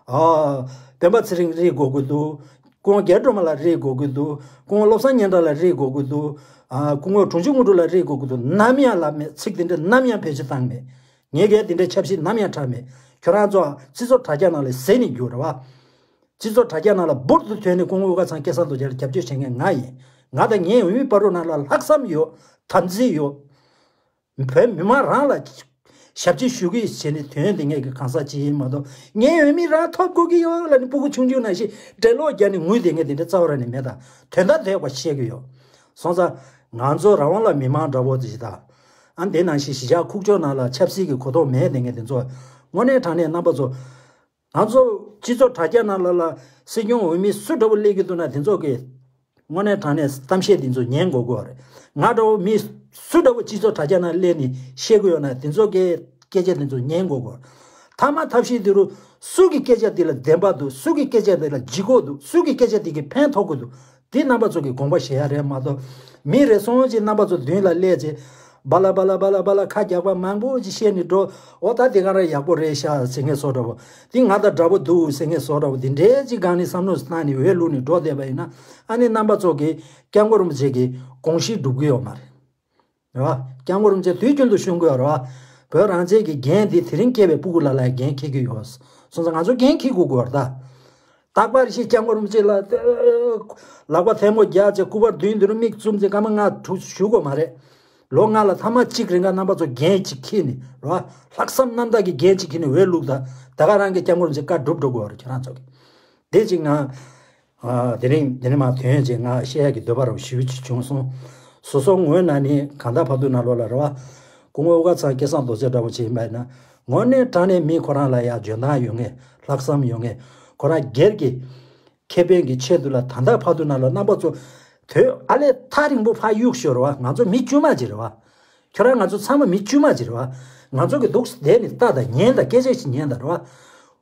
ཨ་སྤེན་པ་ཚེ་རིང་རེད་དགོས་ཀྱི་འདུག་སྐུ་ངོ་རྒྱལ་སྒྲོལ་མ་ལགས་རེད་དགོས་ཀྱི་འདུག་སྐུ་ངོ་བློ་བཟང་སྙན་གྲགས་ལགས་རེད་དགོས་ཀྱི་འདུག་ཨ་སྐུ་ངོ་དྲུང་ཆེ་དངོས་གྲུབ་ལགས་རེད་དགོས་ཀྱི་འདུག་ནམ་ཡང་ལབ་མེད། ཚིག་དེ་འདྲ་ནམ་ཡང་བེད་སྤྱོད་བཏང་མེད། ངེད་ཀྱིས་དེ་འདྲའི་ཆབ་སྲིད་ནམ་ཡང་འཁྲབ་མེད། ཁྱོད་རང་ཚོ་སྤྱི་ཚོགས་དྲ་རྒྱ་ནང་ལ་ཟེར་ནས་རྒྱུགས་རེད་བ། སྤྱི་ཚོགས་དྲ་རྒྱ་ནང་ལ་འབུར་དུ་ཐོན་ནས་སྐུ་ངོ་ཨོ་དཀར་ཚང་སྐལ་བཟང་རྡོ་རྗེ་ལ་རྒྱབ་སྐྱོར་བྱེད་མཁན་ང་ཡིན། ང་དང་ངའི་འོས་མི་བར་དུ་ནང་ལ་ལྷག་བསམ་ཡོད། དམ་ཚིག་ཡོད། བོད་མི་མང་རང་ལ་ཞབས་ཕྱི་ཞུ་གི་ཡིན་ཟེར་ནས་དོན་དེ་ངེད་ཀྱི་གང་ཟག་ཅིག་ཡིན་མ་གཏོགས་ངའི་འོས་མི་རང་ཐོབ་དགོས་ཀྱི་ཡོད་ལབ་ནས་སྤུ་གུ་ཆུང་ཆུང་ནང་བཞིན་འགྲེ་ལོག་རྒྱག་ནས་ངུས་དེ་ངས་དེ་འདྲ་རྩ་བ་རང་ནས་མེད། ད་དོན་དག་འདོད་པ་བཤད་ཀྱི་ཡོད། སོང་ཙང་ང་ཚོ་རང་དབང་ལ་མི་མང་འདྲ་བོ་དེ་ཞིག་ད་ཨ་འདི་ནང་བཞིན་གཞིས་ཆགས་ཁུག་ཀྱོག་ནང་ལ་ཆབ་སྲིད་ཀྱི་གོ་རྟོགས་མེད་དེ་ངས་དེ་ཚོ་དངོས་གནས་དྲང་གནས་རྣམ་པ་ཚོ། ང་ཚོ་སྤྱི་ཚོགས་དྲ་རྒྱ་ནང་ལ་ལ་སྲིད་སྐྱོང་འོས་མི་སུ་འདྲ་བོ་སླེབས་ཀྱི་འདུག་ན་དེ་ཚོ་གི་དངོས་གནས་དྲང་གནས་གཏམ་བཤད་དེ་ཚོ་ཉན་དགོས་དགོས་རེད། ང་འདྲ་བོ་མི་སུ་འདྲ་བོ་སྤྱི་ཚོགས་དྲ་རྒྱ་ནང་སླེབས་ནས་བཤད་ཀྱི་ཡོད་ན་དེ་ཚོ་གི་སྐད་ཆ་དེ་ཚོ་ཉན་དགོས་དགོས། ཐ་མ་ཐབས་ཤེས་དེ་རུ་སུ་གི་སྐད་ཆ་དེ་ལ་བདེན་པ་འདུག་སུ་གི་སྐད་ཆ་དེ་ལ་ལྗིད་ཁོག་འདུག་སུ་གི་སྐད་ཆ་དེ་གི་ཕན་ཐོགས་ཀྱི་འདུག་འདི་རྣམ་པ་ཚོ་གི་དགོངས་པ་བཞེས་ཡ་རེད་མ་གཏོགས། མི་རེ་ཟུང་ཅིག་རྣམ་པ་ཚོ་མདུན་ལ་སླེབས་ཚེ། སྦ་ལ་སྦ་ལ་སྦ་ལ་སྦ་ལ་ཁ་རྒྱག་པ་མང་པོ་ཅིག་བཤད་ནས་འགྲོ། འོ་ད་དེ་ག་རང་ཡག་པོ་རེད་ཤག་ཟེར་མཁན་བཟོ་འདྲ་བོ། འདི་ང་དང་འདྲ་པོ་འདུག་ཟེར་མཁན་བཟོ་འདྲ་བོ་འདི་འདྲའི་ཅིག་སྒང་ནས་བསམ་བློ་བཏང་ནས་འོས་བླུགས་ནས་འགྲོ་བསྡད་པ་ཡིན་ན། ཨ་ནི་རྣམ་པ་ཚོ་གིས་སྐྱབས་མགོན་རིན་པོ་ཆེ་གི་དགོངས་གཞི་སྒྲུབ་གི་ཡོད་མ་རེད། རེད་བ། སྐྱབས་མགོན་རིན་པོ་ཆེ་དུས་རྒྱུན་དུ་གསུང་གི་ཡོད་རེད་བ། བོད་རང་བཙན་གྱི་འགན་འདི་དེ་རིང་སྐྱེས་པའི་སྤུ་གུ་ལ་ལ་འགན་འཁྱེར་གྱི་ཡོད། སོང་ཙང་ང་ཚོ་འགན་འཁྱེར་དགོས་ཀྱི་ཡོད་རེད་ད། རྟག་པར་ཞིག་སྐྱབས་མགོན་རིན་པོ་ཆེ་ལ་ལག་པ་ཐལ་མོ་རྒྱག་བྱས་སྐུ་པར་མདུན་དུ་མིག་བཙུམ་བྱས་སྐར་མ་ལྔ་དྲུག་བཞུགས་དགོས་མ་རེད། ལོ་ལྔ་ལ་ཐ་མ་གཅིག་རིང་ག་རྣམ་པ་ཚོ་འགན་གཅིག་འཁྱེར་ནས་རེད་བ། ལྷག་བསམ་རྣམ་དག་གི་འགན་གཅིག་འཁྱེར་ནས་འོས་བླུགས་ད། ད་ག་རང་གི་སྐྱབས་མགོན་རིན་པོ་ཆེ་བཀའ་སྒྲུབ་འགྲོ་དགོས་པ་རེད་ཁྱེད་རང་ཚོ་གི། དེ་གཅིག་ང་། ཨ་དེ་རིང་དེ་རིང་མ་དོན་ཅིག་ང་བཤད་ཡག་གི་འདོད་པ་རང་ཞེ་པོ་ཅིག་བྱུང་སོང་། སོ་སོ་ངོས་ནས་ནི་གང་ལྟར་བར་དུ་ནང་ལོགས་ལ་རེད་བ། སྐུ་ངོ་ཨོ་དཀར་ཚང་སྐལ་བཟང་རྡོ་རྗེ་འདྲ་བོ་ཅིག་ཡིན་པ་ཡིན་ན། དངོས་གནས་དྲང་གནས་མི་ཁོ་རང་ལ་ཡ་འཇོན་ཐང་ཡོད་མཁན་ལྷག་བསམ་ཡོད་མཁན་ཁོ་རང་སྒེར་གྱི་ཁེ་ཕན་གྱི་ཆེད་དུ་ལ་ད་ལྟ་བར་དུ་ནང་ལ་རྣམ་པ་ཚོ་དོན་ཨ་ལས་ཐག་རིང་པོ་ཕར་གཡུག་ཞོར་བ་ང་ཚོ་མི་དཀྱུས་མ་ཅིག་རེད་བ། ཁྱོད་རང་ང་ཚོ་ཚང་མ་མི་དཀྱུས་མ་ཅིག་རེད་བ། ང་ཚོ་གི་འདུག་བསྡད་ནས་ལྟ་དང་ཉན་དང་སྐད་ཆ་ཞིག་ཉན་དང་རེད་བ།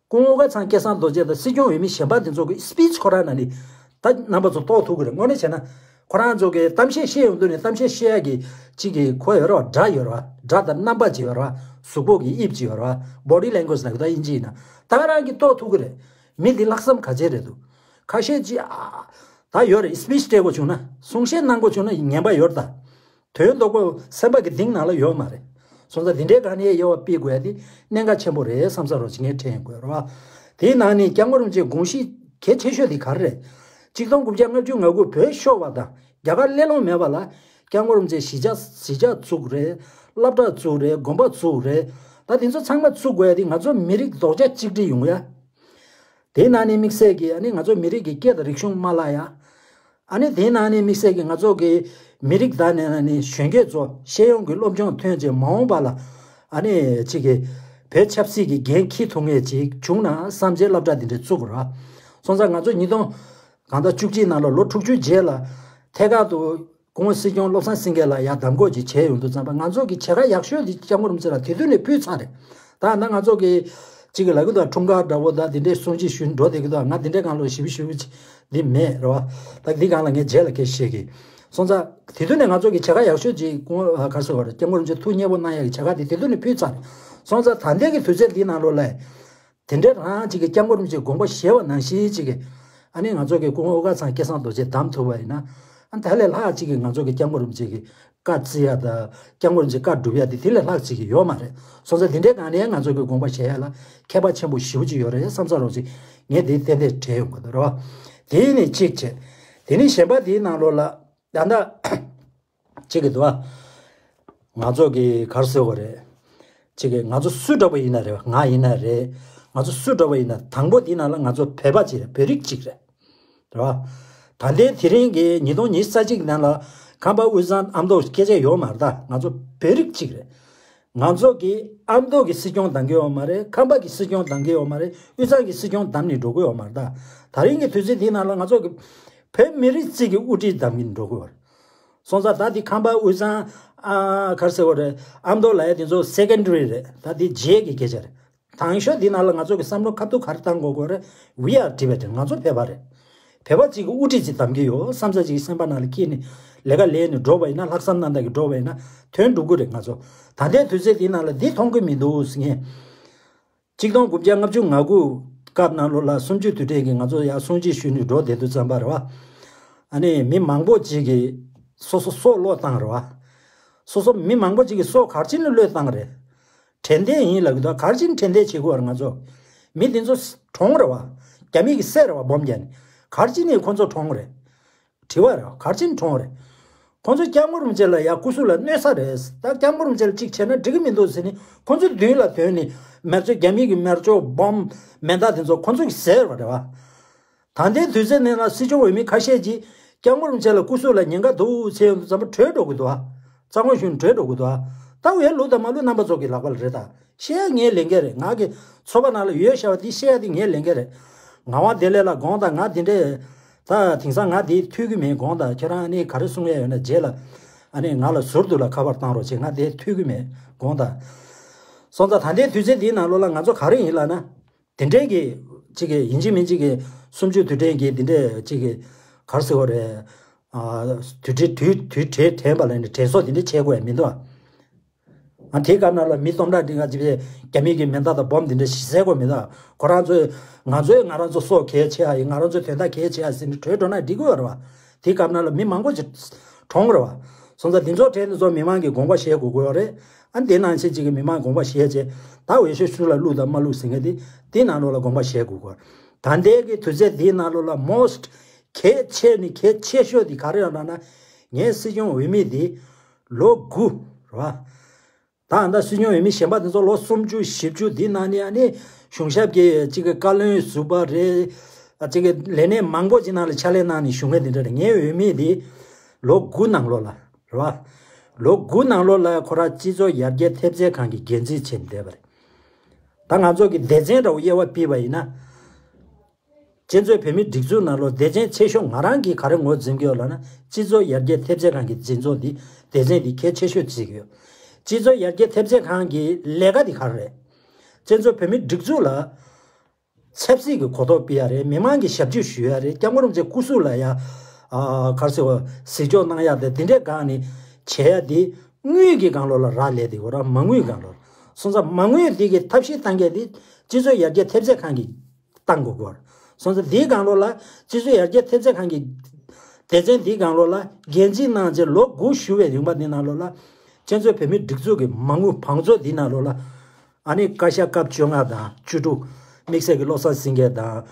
སྐུ་ངོ་ཨོ་དཀར་ཚང་སྐལ་བཟང་རྡོ་རྗེ་དང་སྲིད་སྐྱོང་འོས་མི་གཞན་པ་དེ་ཚོ་གི་སི་པི་ཆི་ཁོ་རང་ན་ནི་ད་རྣམ་པ་ཚོ་རྟོགས་ཐུབ་ཀྱི་རེད། དངོས་གནས་བྱས་ན་ཁོ་རང་ཚོ་གི་གཏམ་བཤད་བཤད་ཡོང་དུས་ནས་གཏམ་བཤད་བཤད་ཡག་གི་གཅིག་གི་ཁོ་ཡོད་རེད་བ། སྒྲ་ཡོད་རེད་བ། སྒྲ་དང་རྣམ་པ་ཅིག་ཡོད་རེད་བ། གཟུགས་པོ་གི་དབྱིབས་ཅིག་ཡོད་རེད་བ། body language ལབ་ཀྱི་ད་དབྱིན་ཇི་ཡིན་ན་ད་ག་རང་གི་རྟོགས་ཐུབ་ཀྱི་རེད། མི་འདི་ལྷག་བསམ་ག་ཚད་རེད་འདུག་ཁ་ཤས་ཅིག་ཨ་ད་ཡོད་རེད། སི་པི་ཆི་སྤྲད་དགོས་བྱུང་ན་གསུང་བཤད་གནང་དགོས་བྱུང་ན་ངན་པ་ཡོད་རེད་ད། དོན་དག་པོ་སེམས་པ་གི་གཏིང་ནང་ལ་ཡོད་མ་རེད། སོང་ཙང་འདི་འདྲའི་སྒང་ནས་དབྱེ་བ་སྤེལ་དགོས་ཡ་དེ་གནད་འགག་ཆེན་པོ་རེད་བསམ་ས་རོགས་ཅིག་ངས་དྲན་དགོས་རེད་བ། དེའི་ནང་ནས་སྐྱབས་མགོན་རིན་པོ་ཆེའི་དགོངས་གཞི་གལ་ཆེ་ཤོས་དེ་ག་རེ་རེད། གཅིག་སྟོང་དགུ་བརྒྱ་ལྔ་བཅུ་ང་དགུ་བོད་ཤོར་བ་དང་རྒྱ་གར་གླེང་སློང་མེད་པ་ལ་སྐྱབས་མགོན་རིན་པོ་ཆེ་གཞིས་ཆགས་གཞིས་ཆགས་བཙུགས་རེད། སློབ་གྲྭ་བཙུགས་རེད། དགོན་པ་བཙུགས་རེད། ད་དེ་ཚོ་ཚང་མ་བཙུགས་དགོས་ཡ་དེ་ང་ཚོ་མི་རིགས་རྡོག་རྩ་གཅིག་སྒྲིལ་ཡོང་ཡ། དེའི་ནང་ནས་དམིགས་བསལ་གྱིས་ཨ་ནི་ང་ཚོ་མི་རིགས་ཀྱི་སྐད་དང་རིག་གཞུང་མ་བརླག་ཡ། ཨ་ནི་དེའི་ནང་ནས་དམིགས་བསལ་གྱིས་ང་ཚོ་གི་མི་རིགས་དག་ནས་ཨ་ནི་གཞོན་སྐྱེས་ཚོ་ཤེས་ཡོན་གྱི་སློབ་སྦྱོང་ཐོན་རྗེས་མ་འོངས་པ་ལ་ཨ་ནི་ཅིག་གི་བོད་ཆབ་སྲིད་ཀྱི་འགན་འཁྱེར་ཐུབ་མཁན་ཅིག་བྱུང་ན་བསམ་བྱས་སློབ་གྲྭ་འདི་འདྲ་བཙུགས་དགོས་རེད་བ། སོང་ཙང་ང་ཚོ་ཉིས་སྟོང་གང་ལྟར་བཅུ་གཅིག་ནང་ལ་ལོ་དྲུག་ཅུ་རྗེས་ལ་ཐད་ཀར་དུ། སྐུ་ངོ་སྲིད་སྐྱོང་བློ་བཟང་སེང་གེ་ལ་ཡར་གདམ་འགོག་ཅིག་བྱས་ཡོང་དུས་ཙམ་པ་ང་ཚོ་གི་བྱ་དགའ་ཡག་ཤོས་འདི་སྐྱབས་མགོན་རིན་པོ་ཆེ་ལ་དེ་དུས་ནས་ཕུལ་ཚར་རེད། ད་ན་ང་ཚོ་གི་གཅིག་གི་ལབ་ཀྱི་འདུག་འཁྲུངས་སྐར་འདྲ་བོ་ད་འདི་འདྲའི་གསུང་ཆོས་ཞུ་འགྲོ་བསྡད་ཀྱི་འདུག་ང་འདི་འདྲའི་སྒང་ལ་ཞིབ་ཞིབ་འདི་མེད་རེད་བ། ད་འདི་སྒང་ལ་ངས་རྗེས་ལ་སྐད་བཤད་ཀྱི། སོང་ཙང་དེ་དུས་ནས་ང་ཚོ་གི་བྱ་དགའ་ཡག་ཤོས་ཅིག་སྐུ་ངོ་ག་རེ་ཟེར་བ་རེད། སྐྱབས་མགོན་རིན་པོ་ཆེ་ཐུགས་མཉེས་པོ་གནང་ཡག་གི་བྱ་དགའ་དེ་དེ་དུས་ནས་ཕུལ་ཚར་རེད། སོང་ཙང་ད་ལྟའི་གི་དུས་ཚོད་འདི་ནང་ལོགས་ལ། དེ་འདྲའི་རང་ཅིག་གི་སྐྱབས་མགོན་རིན་པོ་ཆེའི་དགོངས་པ་བཞེས་པ་ནང་བཞིན་ཅིག་གི། ཨ་ནི་ང་ཚོ་གི་སྐུ་ངོ་ཨོ་དཀར་ཚང་སྐལ་བཟང་རྡོ་རྗེ་བདམས་ཐུབ་པ་ཡིན་ན། ཨ་ནི་ད་ལས་ལྷག་ཅིག་གི་ང་ཚོ་གི་སྐྱབས་མགོན་རིན་པོ་ཆེ་གི་བཀའ་བརྩི་ཡ་དང་སྐྱབས་མགོན་རིན་པོ་ཆེ་བཀའ་སྒྲུབ་ཡ་དེ་དེ་ལས་ལྷག་ཅིག་གི་ཡོད་མ་རེད། སོང་ཙང་དེ་འདྲའི་སྒང་ནས་ང་ཚོ་གི་དགོངས་པ་བཞེས་ཡ་ལ་ཁྱད་པར་ཆེན་པོ་ཞེ་པོ་ཅིག་ཡོད་རེད་བསམ་ས་རོགས་ཅིག་ངས་དེ་ཏན་ཏན་དྲན་ཡོང་གི་འདུག་རེད་བ། དེ་ནས་གཅིག་བྱས། དེ་ནས་གཞན་པ་དེའི་ནང་ལོགས་ལ། ད་ལྟ་གཅིག་གི་འདུག་བ། ང་ཚོ་གི་ག་རེ་ཟེར་དགོས་རེད། ཅིག་གིས་ང་ཚོ་སུ་འདྲ་པོ་ཡིན་ན་རེད་བ། ང་ཡིན་ན་རེད། ང་ཚོ་སུ་འདྲ་པོ་ཡིན་ན་དང་པོ་དེའི་ནང་ལ་ང་ཚོ་བོད་པ་ཅིག་རེད། བོད་རིགས་ཅིག་རེད། རེད་བ། ད་ལྟའི་དེ་རིང་གི་ཉིས་སྟོང་ཉི་ཤུ་རྩ་གཅིག་ནང་ལ་ཁམས་པ་དབུས་གཙང་ཨ་མདོ་སྐད་ཆ་ཡོད་མ་རེད། ད་ང་ཚོ་བོད་རིགས་ཅིག་རེད། ང་ཚོ་གི་ཨ་མདོ་གི་སྲིད་སྐྱོང་འདེམས་གི་ཡོད་མ་རེད། ཁམས་པ་གི་སྲིད་སྐྱོང་འདེམས་གི་ཡོད་མ་རེད། དབུས་གཙང་གི་སྲིད་སྐྱོང་འདེམས་ནས་འགྲོ་གི་ཡོད་མ་རེད། ད་ད་རིང་གི་དུས་ཚོད་འདིའི་ནང་ལ་ང་ཚོ་གི་བོད་མི་རིགས་གཅིག་གི་དབུ་ཁྲིད་འདེམས་ནས་འགྲོ་གི་ཡོད་རེད། སོང་ཙང་ད་འདི་ཁམས་པ་དབུས་གཙང་ཨ་ག་རེ་ཟེར་བ་རེད། ཨ་མདོ་ལབ་ཡ་དེ་ཚོ་སེ་ཀན་ཌ་རི་རེད། ད་འདི་རྗེས་ཀྱི་སྐད་ཆ་རེད། དང་ཤོས་འདི་ནང་ལ་ང་ཚོ་གི་བསམ་བློ་ཁ་ཐུག་ག་རེ་བཏང་དགོས་དགོས་རེད། We are Tibetan. ང་ཚོ་བོད་པ་རེད། བོད་པ་གཅིག་གི་དབུ་ཁྲིད་ཅིག་འདེམས་ཀྱི་ཡོད་བསམ་ས་ཅིག་སེམས་པ་ནང་ལ་འཁྱེར་ནས་ལས་ཀ་ལས་ནས་འགྲོ་བ་ཡིན་ན། ལྷག་བསམ་རྣམ་དག་གིས་འགྲོ་བ་ཡིན་ན་དོན་འགྲུབ་ཀྱི་རེད། ང་ཚོ་ད་ལྟའི་དུས་ཚོད་འདི་ནང་ལ་འདི་མཐོང་གི་མི་འདུག་ཟེར་མཁན། གཅིག་སྟོང་དགུ་བརྒྱ་ལྔ་བཅུ་ང་དགུ་སྐབས་ནང་ལོགས་ལ་གསུམ་བཅུའི་དུས་དྲན་གྱི་ང་ཚོ་ཡར་གསུང་ཆོས་ཞུས་ནས་འགྲོ་བསྡད་དུས་ཙམ་པ་རེད་བ། ཨ་ནི་མི་མང་པོ་ཅིག་གིས་སོ་སོ་སྲོག་བློས་བཏང་རེད་བ། སོ་སོ་མི་མང་པོ་ཅིག་གིས་སྲོག་ག་རེ་བྱས་ནས་བློས་བཏང་རེད། དྲན་རྟེན་ཡིན་ལབ་ཀྱི་འདུག་ག་རེ་བྱས་ནས་དྲན་རྟེན་བྱེད་དགོས་རེད། ང་ཚོ་མི་འདི་ཚོ་གྲོངས་རེད་བ། རྒྱ་མི་གིས་བསད་རེད་བ། སྦོམ་བརྒྱབ་ནས་ག་རེ་བྱས་ནས་ཁོ་ཚོ་གྲོངས་རེད། དྲི་བ་རེད་བ། ག་རེ་བྱས་ནས་གྲོངས་རེད། ཁོ་ཚོ་སྐྱབས་མགོན་རིན་པོ་ཆེ་ལ་ཡ་སྐུ་གཟུགས་ལ་གནོད་ས་རེད། ད་སྐྱབས་མགོན་རིན་པོ་ཆེ་ལ་གཅིག་བྱས་ན་འགྲིག་གི་མི་འདུག་ཟེར་ནས་ཁོ་ཚོའི་མདུན་ལ་ཐོན་ནས་མེ་མཆོད། རྒྱ་མི་གི་མེ་མཆོད་སྦོམ་མེ་མདའ་དེ་ཚོ་ཁོ་ཚོ་གིས་བཟས་པ་རེད་བ། ད་ལྟའི་དུས་ཚོད་ནང་ལ་སྲིད་སྐྱོང་འོས་མི་ཁ་ཤས་ཀྱིས་སྐྱབས་མགོན་རིན་པོ་ཆེ་ལ་སྐུ་གཟུགས་ལ་ཉེན་ཁ་འདུག་ཟེར་ཡོང་དུས་ཙམ་པ་བྲོས་འགྲོ་གི་འདུག་ཨ། རྩ་དངོས་ཞུས་ནས་བྲོས་འགྲོ་གི་འདུག་ཨ། ད་འོས་བླུགས་དང་མ་བླུགས་རྣམ་པ་ཚོ་གི་ལག་པ་ལ་རེད། ད་བཤད་ཡ་ངའི་ལས་འགན་རེད། ང་གི་ཚོགས་པ་ནང་ལ་ཡོད་བྱ་བ་འདི་བཤད་ཡ་འདི་ངའི་ལས་འགན་རེད། ངག་དབང་བདེ་ལེགས་ལགས་དགོངས་དག། ང་འདི་འདྲས་ད་དེང་སང་ང་འདི་ཐུག་གི་མེད། དགོངས་དག། ཁྱེད་རང་ནི་ག་རེ་གསུང་ཡ་ཡོད་ན་རྗེས་ལ་ཨ་ནི་ང་ལ་ཟུར་དུ་ལ་ཁ་པར་བཏང་རོགས་བྱེད། ང་འདི་ཐུག་གི་མེད། དགོངས་དག། སོང་ཙང་ད་ལྟའི་དུས་ཚོད་འདིའི་ནང་ལོགས་ལ་ང་ཚོ་ག་རེ་ཡིན་ལབ་ན། དེ་འདྲའི་གི་ཅིག་གི་ཡིན་གཅིག་མིན་གཅིག་གི་གསུམ་བཅུའི་དུས་དྲན་གྱི་དེ་འདྲའི་ཅིག་གི་ག་རེ་ཟེར་བ་རེད། ཨ། དུས་དྲན་དུས་དུས་དྲན་དྲན་པ་ལ་ནི་དྲན་གསོ་དེ་འདྲ་བྱེད་དགོས་ཡ་མི་འདུག་ཨ། ཨ། དེའི་སྐབས་ནང་ལ་མི་སྟོང་ཕྲག་འདི་ག་ཅིག་རྒྱ་མི་གི་མེ་མདའ་དང་སྦོམ་དེ་འདྲ་ཞིག་བཟས་དགོས་མི་འདུག་ཨ། ཁོ་རང་ཚོས་ང་ཚོས་ང་རང་ཚོ་སྲོག་གལ་ཆེ་ཨ་ཡིན། ང་རང་ཚོའི་དོན་དག་གལ་ཆེ་ཨ་ཟེར་ནས་བྲོས་འགྲོ་ན་འགྲིག་གི་ཡོད་རེད་བ། དེའི་སྐབས་ནང་ལ་མི་མང་པོ་ཅིག་གྲོངས་རེད་བ། སོང་ཙང་འདི་ཚོ་གྲས་འདི་ཚོ་མི་མང་གིས་དགོངས་པ་བཞེས་དགོས་ཀྱི་ཡོད་རེད། ཨ། འདི་ནང་བཞིན་ཅིག་གི་མི་མང་དགོངས་པ་བཞེས་བྱས། ད་འོས་ཤོག་སུ་ལ་བླུགས་དང་མ་བླུགས་ཟེར་མཁན་དེ་དེའི་ནང་ལོགས་ལ་དགོངས་པ་བཞེས་དགོས་ཀྱི་ཡོད་རེད། ད་ལྟའི་གི་དུས་ཚོད་འདིའི་ནང་ལོགས་ལ་most གལ་ཆེ་ནི་གལ་ཆེ་ཤོས་དེ་ག་རེ་ཡོད་ལབ་ན། ངའི་སྲིད་སྐྱོང་འོས་མི་དེ་ལོ་དགུ་རེད་བ། ད་ཨ་ད་སྲིད་སྐྱོང་འོས་མི་གཞན་པ་དེ་ཚོ་ལོ་སུམ་ཅུ་བཞི་བཅུ་འདི་ནང་ནས་ཨ་ནི་གཞུང་ཞབས་ཀྱི་གཅིག་གི་བཀའ་བློན་ཟུར་པ་རེད། ཨ། གཅིག་གི་ལས་སྣེ་མང་པོ་ཅིག་ནང་ལ་ཕྱག་ལས་གནང་ནས་བཞུགས་མཁན་དེ་འདྲ་རེད། ངའི་འོས་མི་དེ་ལོ་དགུ་ནང་ལོགས་ལ་རེད་བ། ལོ་དགུ་ནང་ལོགས་ལ་ཁོ་རང་སྤྱི་ཚོགས་ཡར་རྒྱས་ཐེབས་རྩའི་ཁང་གི་འགན་འཛིན་བྱས་ནས་བསྡད་པ་རེད། ད་ང་ཚོ་གི་སྡེ་ཚན་འདྲ་བོ་དབྱེ་བ་ཕྱེ་བ་ཡིན་ན། བཙན་བྱོལ་བོད་མིའི་སྒྲིག་འཛུགས་ནང་ལོགས་སྡེ་ཚན་ཆེ་ཤོས་ང་རང་གིས་ག་རེ་ངོས་འཛིན་གྱི་ཡོད་ལབ་ན། སྤྱི་ཚོགས་ཡར་རྒྱས་ཐེབས་རྩའི་ཁང་གི་འཛིན་ཚོགས་འདི་སྡེ་ཚན་འདི་གལ་ཆེ་ཤོས་བརྩི་གི་ཡོད། སྤྱི་ཚོགས་ཡར་རྒྱས་ཐེབས་རྩའི་ཁང་གི་ལས་ཀ་འདི་ག་རེ་རེད། བཙན་བྱོལ་བོད་མིའི་སྒྲིག་འཛུགས་ལ་ཆབ་སྲིད་ཀྱི་གོ་རྟོགས་སྤེལ་ཡ་རེད། མི་མང་གི་ཞབས་ཕྱི་ཞུ་ཡ་རེད། སྐྱབས་མགོན་རིན་པོ་ཆེའི་སྐུ་གཟུགས་ལ་ཡ། ཨ། ག་རེ་ཟེར་བ། གཟིགས་སྐྱོང་གནང་ཡ་དེ་འདི་འདྲའི་སྒང་ནས་བྱེད་ཡ་དེ་དངུལ་གྱི་སྒང་ལོགས་ལ་རག་ལས་དེ་གོ་ར། མ་དངུལ་སྒང་ལོགས། སོང་ཙང་མ་དངུལ་དེ་གི་ཐབས་ཤེས་གཏང་མཁན་དེ་སྤྱི་ཚོགས་ཡར་རྒྱས་ཐེབས་རྩའི་ཁང་གིས་གཏང་དགོས་ཀྱི་ཡོད་རེད། སོང་ཙང་དེའི་སྒང་ལོགས་ལ་སྤྱི་ཚོགས་ཡར་རྒྱས་ཐེབས་རྩའི་ཁང་གི་སྡེ་ཚན་དེའི་སྒང་ལོགས་ལ་འགན་འཛིན་གནང་རྗེས་ལོ་དགུ་བཞུགས་པའི་རིང་པ་དེ་ནང་ལོགས་ལ་བཙན་བྱོལ་བོད་མིའི་སྒྲིག་འཛུགས་ཀྱི་མ་དངུལ་བང་མཛོད་དེའི་ནང་ལོགས་ལ། ཨ་ནི་བཀའ་ཤག་སྐབས་བཅོ་ལྔ་དང་བཅུ་དྲུག་དམིགས་བསལ་གྱི་བློ་བཟང་སེང་གེ་དང་།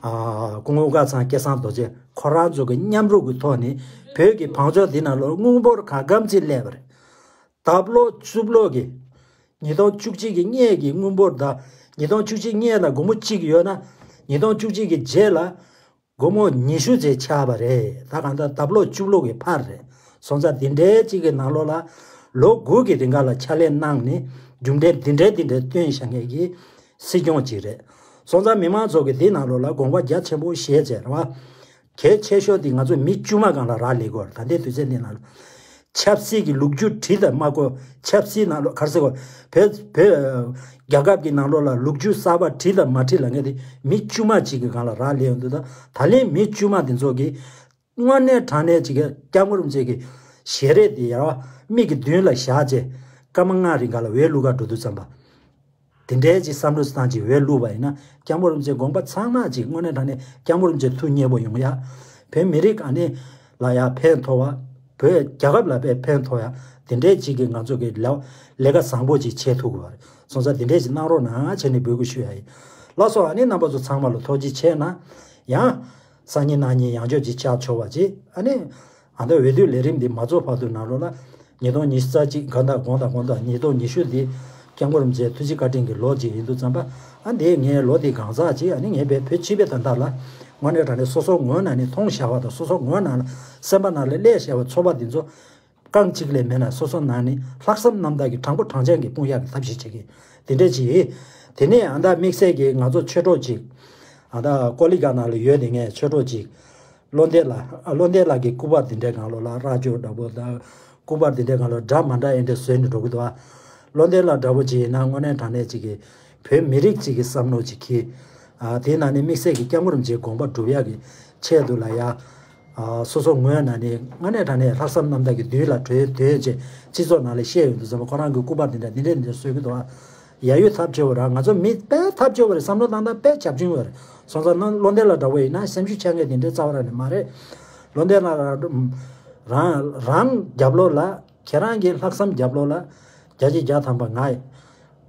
ཨ། སྐུ་ངོ་སྐལ་བཟང་སྐལ་བཟང་རྡོ་རྗེ་ཁོ་རང་ཚོ་གི་མཉམ་རུབ་ཀྱི་ཐོག་ནས་བོད་ཀྱི་བང་མཛོད་འདི་ནང་ལོགས་དངུལ་འབོར་གང་འཚམ་ཅིག་སླེབས་པ་རེད། ལྡབ་ལོག་བཅུ་ལོག་གི། ཉིས་སྟོང་བཅུ་གཅིག་གི་སྔས་ཀྱི་དངུལ་འབོར་དང་། ཉིས་སྟོང་བཅུ་གཅིག་སྔས་ལ་སྒོར་མོ་གཅིག་ཡོད་ན། ཉིས་སྟོང་བཅུ་གཅིག་གི་རྗེས་ལ་སྒོར་མོ་ཉི་ཤུ་ཙམ་ཆགས་པ་རེད། ད་གང་ལྟར་ལྡབ་ལོག་བཅུ་ལོག་གི་འཕར་རེད། སོང་ཙང་འདི་འདྲའི་གཅིག་གི་ནང་ལོགས་ལ་ལོ་དགུ་གི་རིང་ག་ལ་ཕྱག་ལས་གནང་ནས་རྒྱུ་འབྲས་འདི་འདྲའི་འདི་འདྲའི་སྟོན་བཞག་མཁན་གྱི་སྲིད་སྐྱོང་ཅིག་རེད། སོང་ཙང་མི་མང་ཚོ་གིས་འདི་ནང་ལོགས་ལ་དགོངས་པ་རྒྱ་ཆེན་པོ་བཞེས་བྱས་རེད་བ། གལ་ཆེ་ཤོས་དེ་ང་ཚོ་མི་དཀྱུས་མ་སྒང་ལ་རག་ལས་དགོས་རེད། ད་ལྟའི་དུས་ཚོད་འདི་ནང་ལ། ཆབ་སྲིད་ཀྱི་ལོ་རྒྱུས་བྲིས་དང་མ་གོ། ཆབ་སྲིད་ནང་ལོགས་ག་རེ་ཟེར་གོ། བོད་བོད་རྒྱལ་ཁབ་ཀྱི་ནང་ལོགས་ལ་ལོ་རྒྱུས་གསར་པ་བྲིས་དང་མ་བྲིས་ལབ་མཁན་དེ་མི་དཀྱུས་མ་གཅིག་གི་སྒང་ལ་རག་ལས་ཡོང་དུས། ད་ད་ལན་མི་དཀྱུས་མ་དེ་ཚོ་གིས་དངོས་གནས་དྲང་གནས་ཅིག་གི་སྐྱབས་མགོན་རིན་པོ་ཆེ་གི་ཞལ་རས་དེ་ཡར་བ་མིག་གི་མདུན་ལ་བཞག་བྱས་སྐར་མ་ལྔ་རིང་ག་ལ་འོས་བླུག་ག་འགྲོ་དུས་ཙམ་པ། དེ་འདྲའི་ཅིག་བསམ་བློ་བཏང་ཅིག་འོས་བླུགས་པ་ཡིན་ན་སྐྱབས་མགོན་རིན་པོ་ཆེ་དགོངས་པ་ཚང་མ་ཅིག་དངོས་གནས་དྲང་གནས་སྐྱབས་མགོན་རིན་པོ་ཆེ་ཐུགས་མཉེས་པོ་ཡོང་ཡ། བོད་མི་རིགས་ཨ་ནི་ལ་ཡ་ཕན་ཐོགས་པ། བོད་རྒྱལ་ཁབ་ལ་དཔེ་ཕན་ཐོགས་ཡ། དེ་འདྲའི་ཅིག་གི་ང་ཚོ་གི་ལས་ལས་ཀ་བཟང་པོ་ཅིག་བྱེད་ཐུབ་དགོས་པ་རེད། སོང་ཙང་དེ་འདྲའི་ཅིག་གནང་རོགས་གནང་བྱས་ནས་འབོད་སྐུལ་ཞུ་ཡ་ཡིན། ལགས་སོ། ཨ་ནི་རྣམ་པ་ཚོ་ཚང་མ་ལ་ཐུགས་རྗེ་ཆེ་གནང་། ཡང་སང་ཉིན་གནངས་ཉིན་ཡང་བསྐྱར་ཅིག་བཅར་ཆོག་པ་ཅིག་ཨ་ནི། ཨ་ད་འོས་བསྡུ་ལས་རིམ་འདི་མ་རྫོགས་བར་དུ་ནང་ལོགས་ལ་ཉིས་སྟོང་ཉི་ཤུ་རྩ་གཅིག་གང་ལྟར་དགོངས་དག་དགོངས་དག་ཉིས་སྟོང་ཉི་ཤུ་འདི་ སྐྱབས་མགོན་རིན་པོ་ཆེ་ཐུགས་རྗེ་བཀའ་དྲིན་གྱི་ལོ་གཅིག་ཡིན་དུས་ཙམ་པ། ཨ་འདི་ངའི་ལོ་འདི་གང་ཟག་ཅིག་ཨ་ནི་ངས་བོད་ཕྱི་པའི་དོན་དག་ལ་དངོས་གནས་དྲང་གནས་སོ་སོ་ངོས་ནས་ནི་མཐོང་བཞག་པ་དང་སོ་སོ་ངོས་ནས་སེམས་པ་ནང་ལ་སླེབས་བཞག་པ་ཚོར་བ་འདི་ཚོ་རྐང་གཅིག་ལས་མེད་ན་སོ་སོ་ནང་ནས་ལྷག་བསམ་རྣམ་དག་གིས་དྲང་པོ་དྲང་བཞག་གིས་སྤུངས་ཡག་གི་ཐབས་ཤེས་བྱེད་ཀྱི་དེ་འདྲས་ཅིག་དེ་ནས་ཨ་ད་དམིགས་བསལ་གྱིས་ང་ཚོ་ཆོས་གྲོགས་ཅིག་ཨ་ད་ཀོ་ལི་གྷལ་ནང་ལ་ཡོད་དེ་ངས་ཆོས་གྲོགས་ཅིག་བློ་འདས་ལགས། ཨ་བློ་འདས་ལགས་ཀྱི་སྐུ་པར་འདི་འདྲའི་སྒང་ལོགས་ལ་རྭ་ཅོ་འདྲ་པོ་དང་སྐུ་པར་འདི་འདྲའི་སྒང་ལོགས་འདྲ་མ་འདྲ་ཨེ་འདྲ་བཟོས་ནས་འགྲོ་གི་འདུག་ཨ། བློ་འདས་ལགས་འདྲ་པོ་ཅིག་ཡིན་ན་དངོས་གནས་དྲང་གནས་ཅིག་གི་བོད་མི་རིགས་ཅིག་གི་བསམ་བློ་ཅིག་གིས། ཨ་དེའི་ནང་ནས་དམིགས་བསལ་གྱི་སྐྱབས་མགོན་རིན་པོ་ཆེའི་དགོངས་པ་སྒྲུབ་ཡག་གི་ཆེད་དུ་ལ་ཡ། ཨ་སོ་སོ་ངོས་ནས་ནི་དངོས་གནས་དྲང་གནས་ལྷག་བསམ་རྣམ་དག་གིས་མདུན་ལ་བྲོས་དོན་བྱས་སྤྱི་ཚོགས་ནང་ལ་བཤད་ཡོང་དུས་ཙམ་པ་ཁོ་རང་གི་སྐུ་པར་འདི་འདྲ་འདི་འདྲ་འདི་འདྲ་བཟོས་ཀྱི་འདུག་ཨ། ཡ་ཡོད་ཐབས་ཆེ་བ་རེད། ང་ཚོ་མི་དཔེ་ཐབས་ཆེ་བ་རེད། བསམ་བློ་བཏང་སྟངས་དཔེ་བྱབ་ཆུང་བ་རེད། སོང་ཙང་ནང་བློ་འདས་ལགས་འདྲ་བོ་ཡིན་ན་སེམས་ཤུགས་ཆག་མཁན་དེ་འདྲའི་རྩ་བ་རང་ནས་མ་རེད། བློ་འདས་ལགས་རང་རང་རྒྱབ་ལོགས་ལ་ཁྱེད་རང་གི་ལྷག་བསམ་རྒྱབ་ལོགས་ལ་བརྒྱ་ཆ་བརྒྱ་ཐམ་པ་ང་ཡི་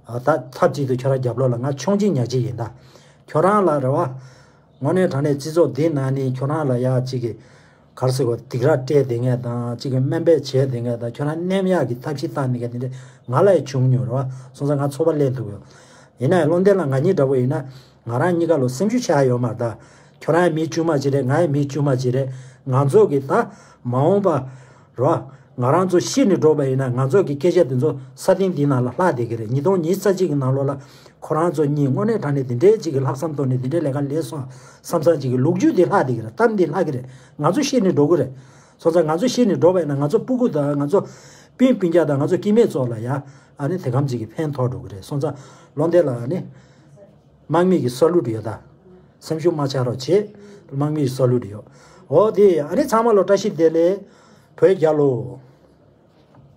ཨ་ད་ཐབས་ཅིག་ཏུ་ཁྱོད་རང་རྒྱབ་ལོགས་ལ་ང་མཆོང་གཅིག་ཉག་གཅིག་ཡིན་ད། ཁྱོད་རང་ལ་རེ་བ། དངོས་གནས་དྲང་གནས་སྤྱི་ཚོགས་འདི་ནང་ནས་ཁྱོད་རང་ལ་ཡག་ཅིག་གི་ག་རེ་ཟེར་དགོས། སྡིགས་ར་སྤྲད་བསྡད་མཁན་དང་ཅིག་གི་དམའ་འབེབས་བྱས་བསྡད་མཁན་དང་ཁྱོད་རང་མནན་ཡག་གི་ཐབས་ཤེས་བཏང་ནས་མཁན་དེ་འདྲ་ང་ལ་ཡང་བྱུང་མྱོང་རེད་བ། སོང་ཙང་ང་ཚོར་བ་སླེབས་འདུག་ཡོད། ཡིན་ན་ཡང་བློ་འདས་ལགས་ང་གཉིས་འདྲ་བོ་ཡིན་ན་ང་རང་གཉིས་ཀ་ལོ་སེམས་ཤུགས་ཆག་ཡོད་མ་རེད་ད། ཁྱོད་རང་ཡང་མི་དཀྱུས་མ་ཅིག་རེད། ང་ཡང་མི་དཀྱུས་མ་ཅིག་རེད། ང་ཚོ་གི་ད་མ་འོངས་པ་རེད་བ། ང་རང་ཚོ་ཤི་ནས་འགྲོ་བ་ཡིན་ན་ང་ཚོ་གི་སྐད་ཆ་དེ་ཚོ་ས་སྟེང་འདི་ནང་ལ་ལྷག་བསྡད་ཀྱི་རེད། ཉིས་སྟོང་ཉི་ཤུ་རྩ་གཅིག་གི་ནང་ལོགས་ལ་ཁོ་རང་ཚོ་གཉིས་དངོས་གནས་དྲང་གནས་དེ་འདྲའི་ཅིག་གི་ལྷག་བསམ་ཐོག་ནས་དེ་འདྲའི་ལས་ཀ་ལས་སོང་བསམ་བསམ་ཅིག་གི་ལོ་རྒྱུས་དེ་ལྷག་བསྡད་ཀྱི་རེད། གཏམ་དེ་ལྷག་གི་རེད། ང་ཚོ་ཤི་ནས་འགྲོ་གི་རེད། སོང་ཙང་ང་ཚོ་ཤི་ནས་འགྲོ་བ་ཡིན་ན་ང་ཚོ་སྤུ་གུ་དང་ང་ཚོ་སྤུན་སྤུན་ཀྱག་དང་ང་ཚོ་སྐྱེ་དམན་ཚོ་ལ་ཡ་ཨ་ནི་དེ་གམ་ཅིག་གི་ཕན་ཐོགས་འགྲོ་གི་རེད། སོང་ཙང་བློ་འདས་ལགས་ཨ་ནི་དམག་མི་གི་ས་ལུད་ཡོད་ད། སེམས་ཤུགས་མ་ཆག་རོགས་བྱེད། དམག་མི་གི་ས་ལུད་ཡོད། འོ་དེ་ཨ་ནི་ཚང་མ་ལོ་བཀྲ་ཤིས་བདེ་ལེགས། བོད་རྒྱལ་ལོ།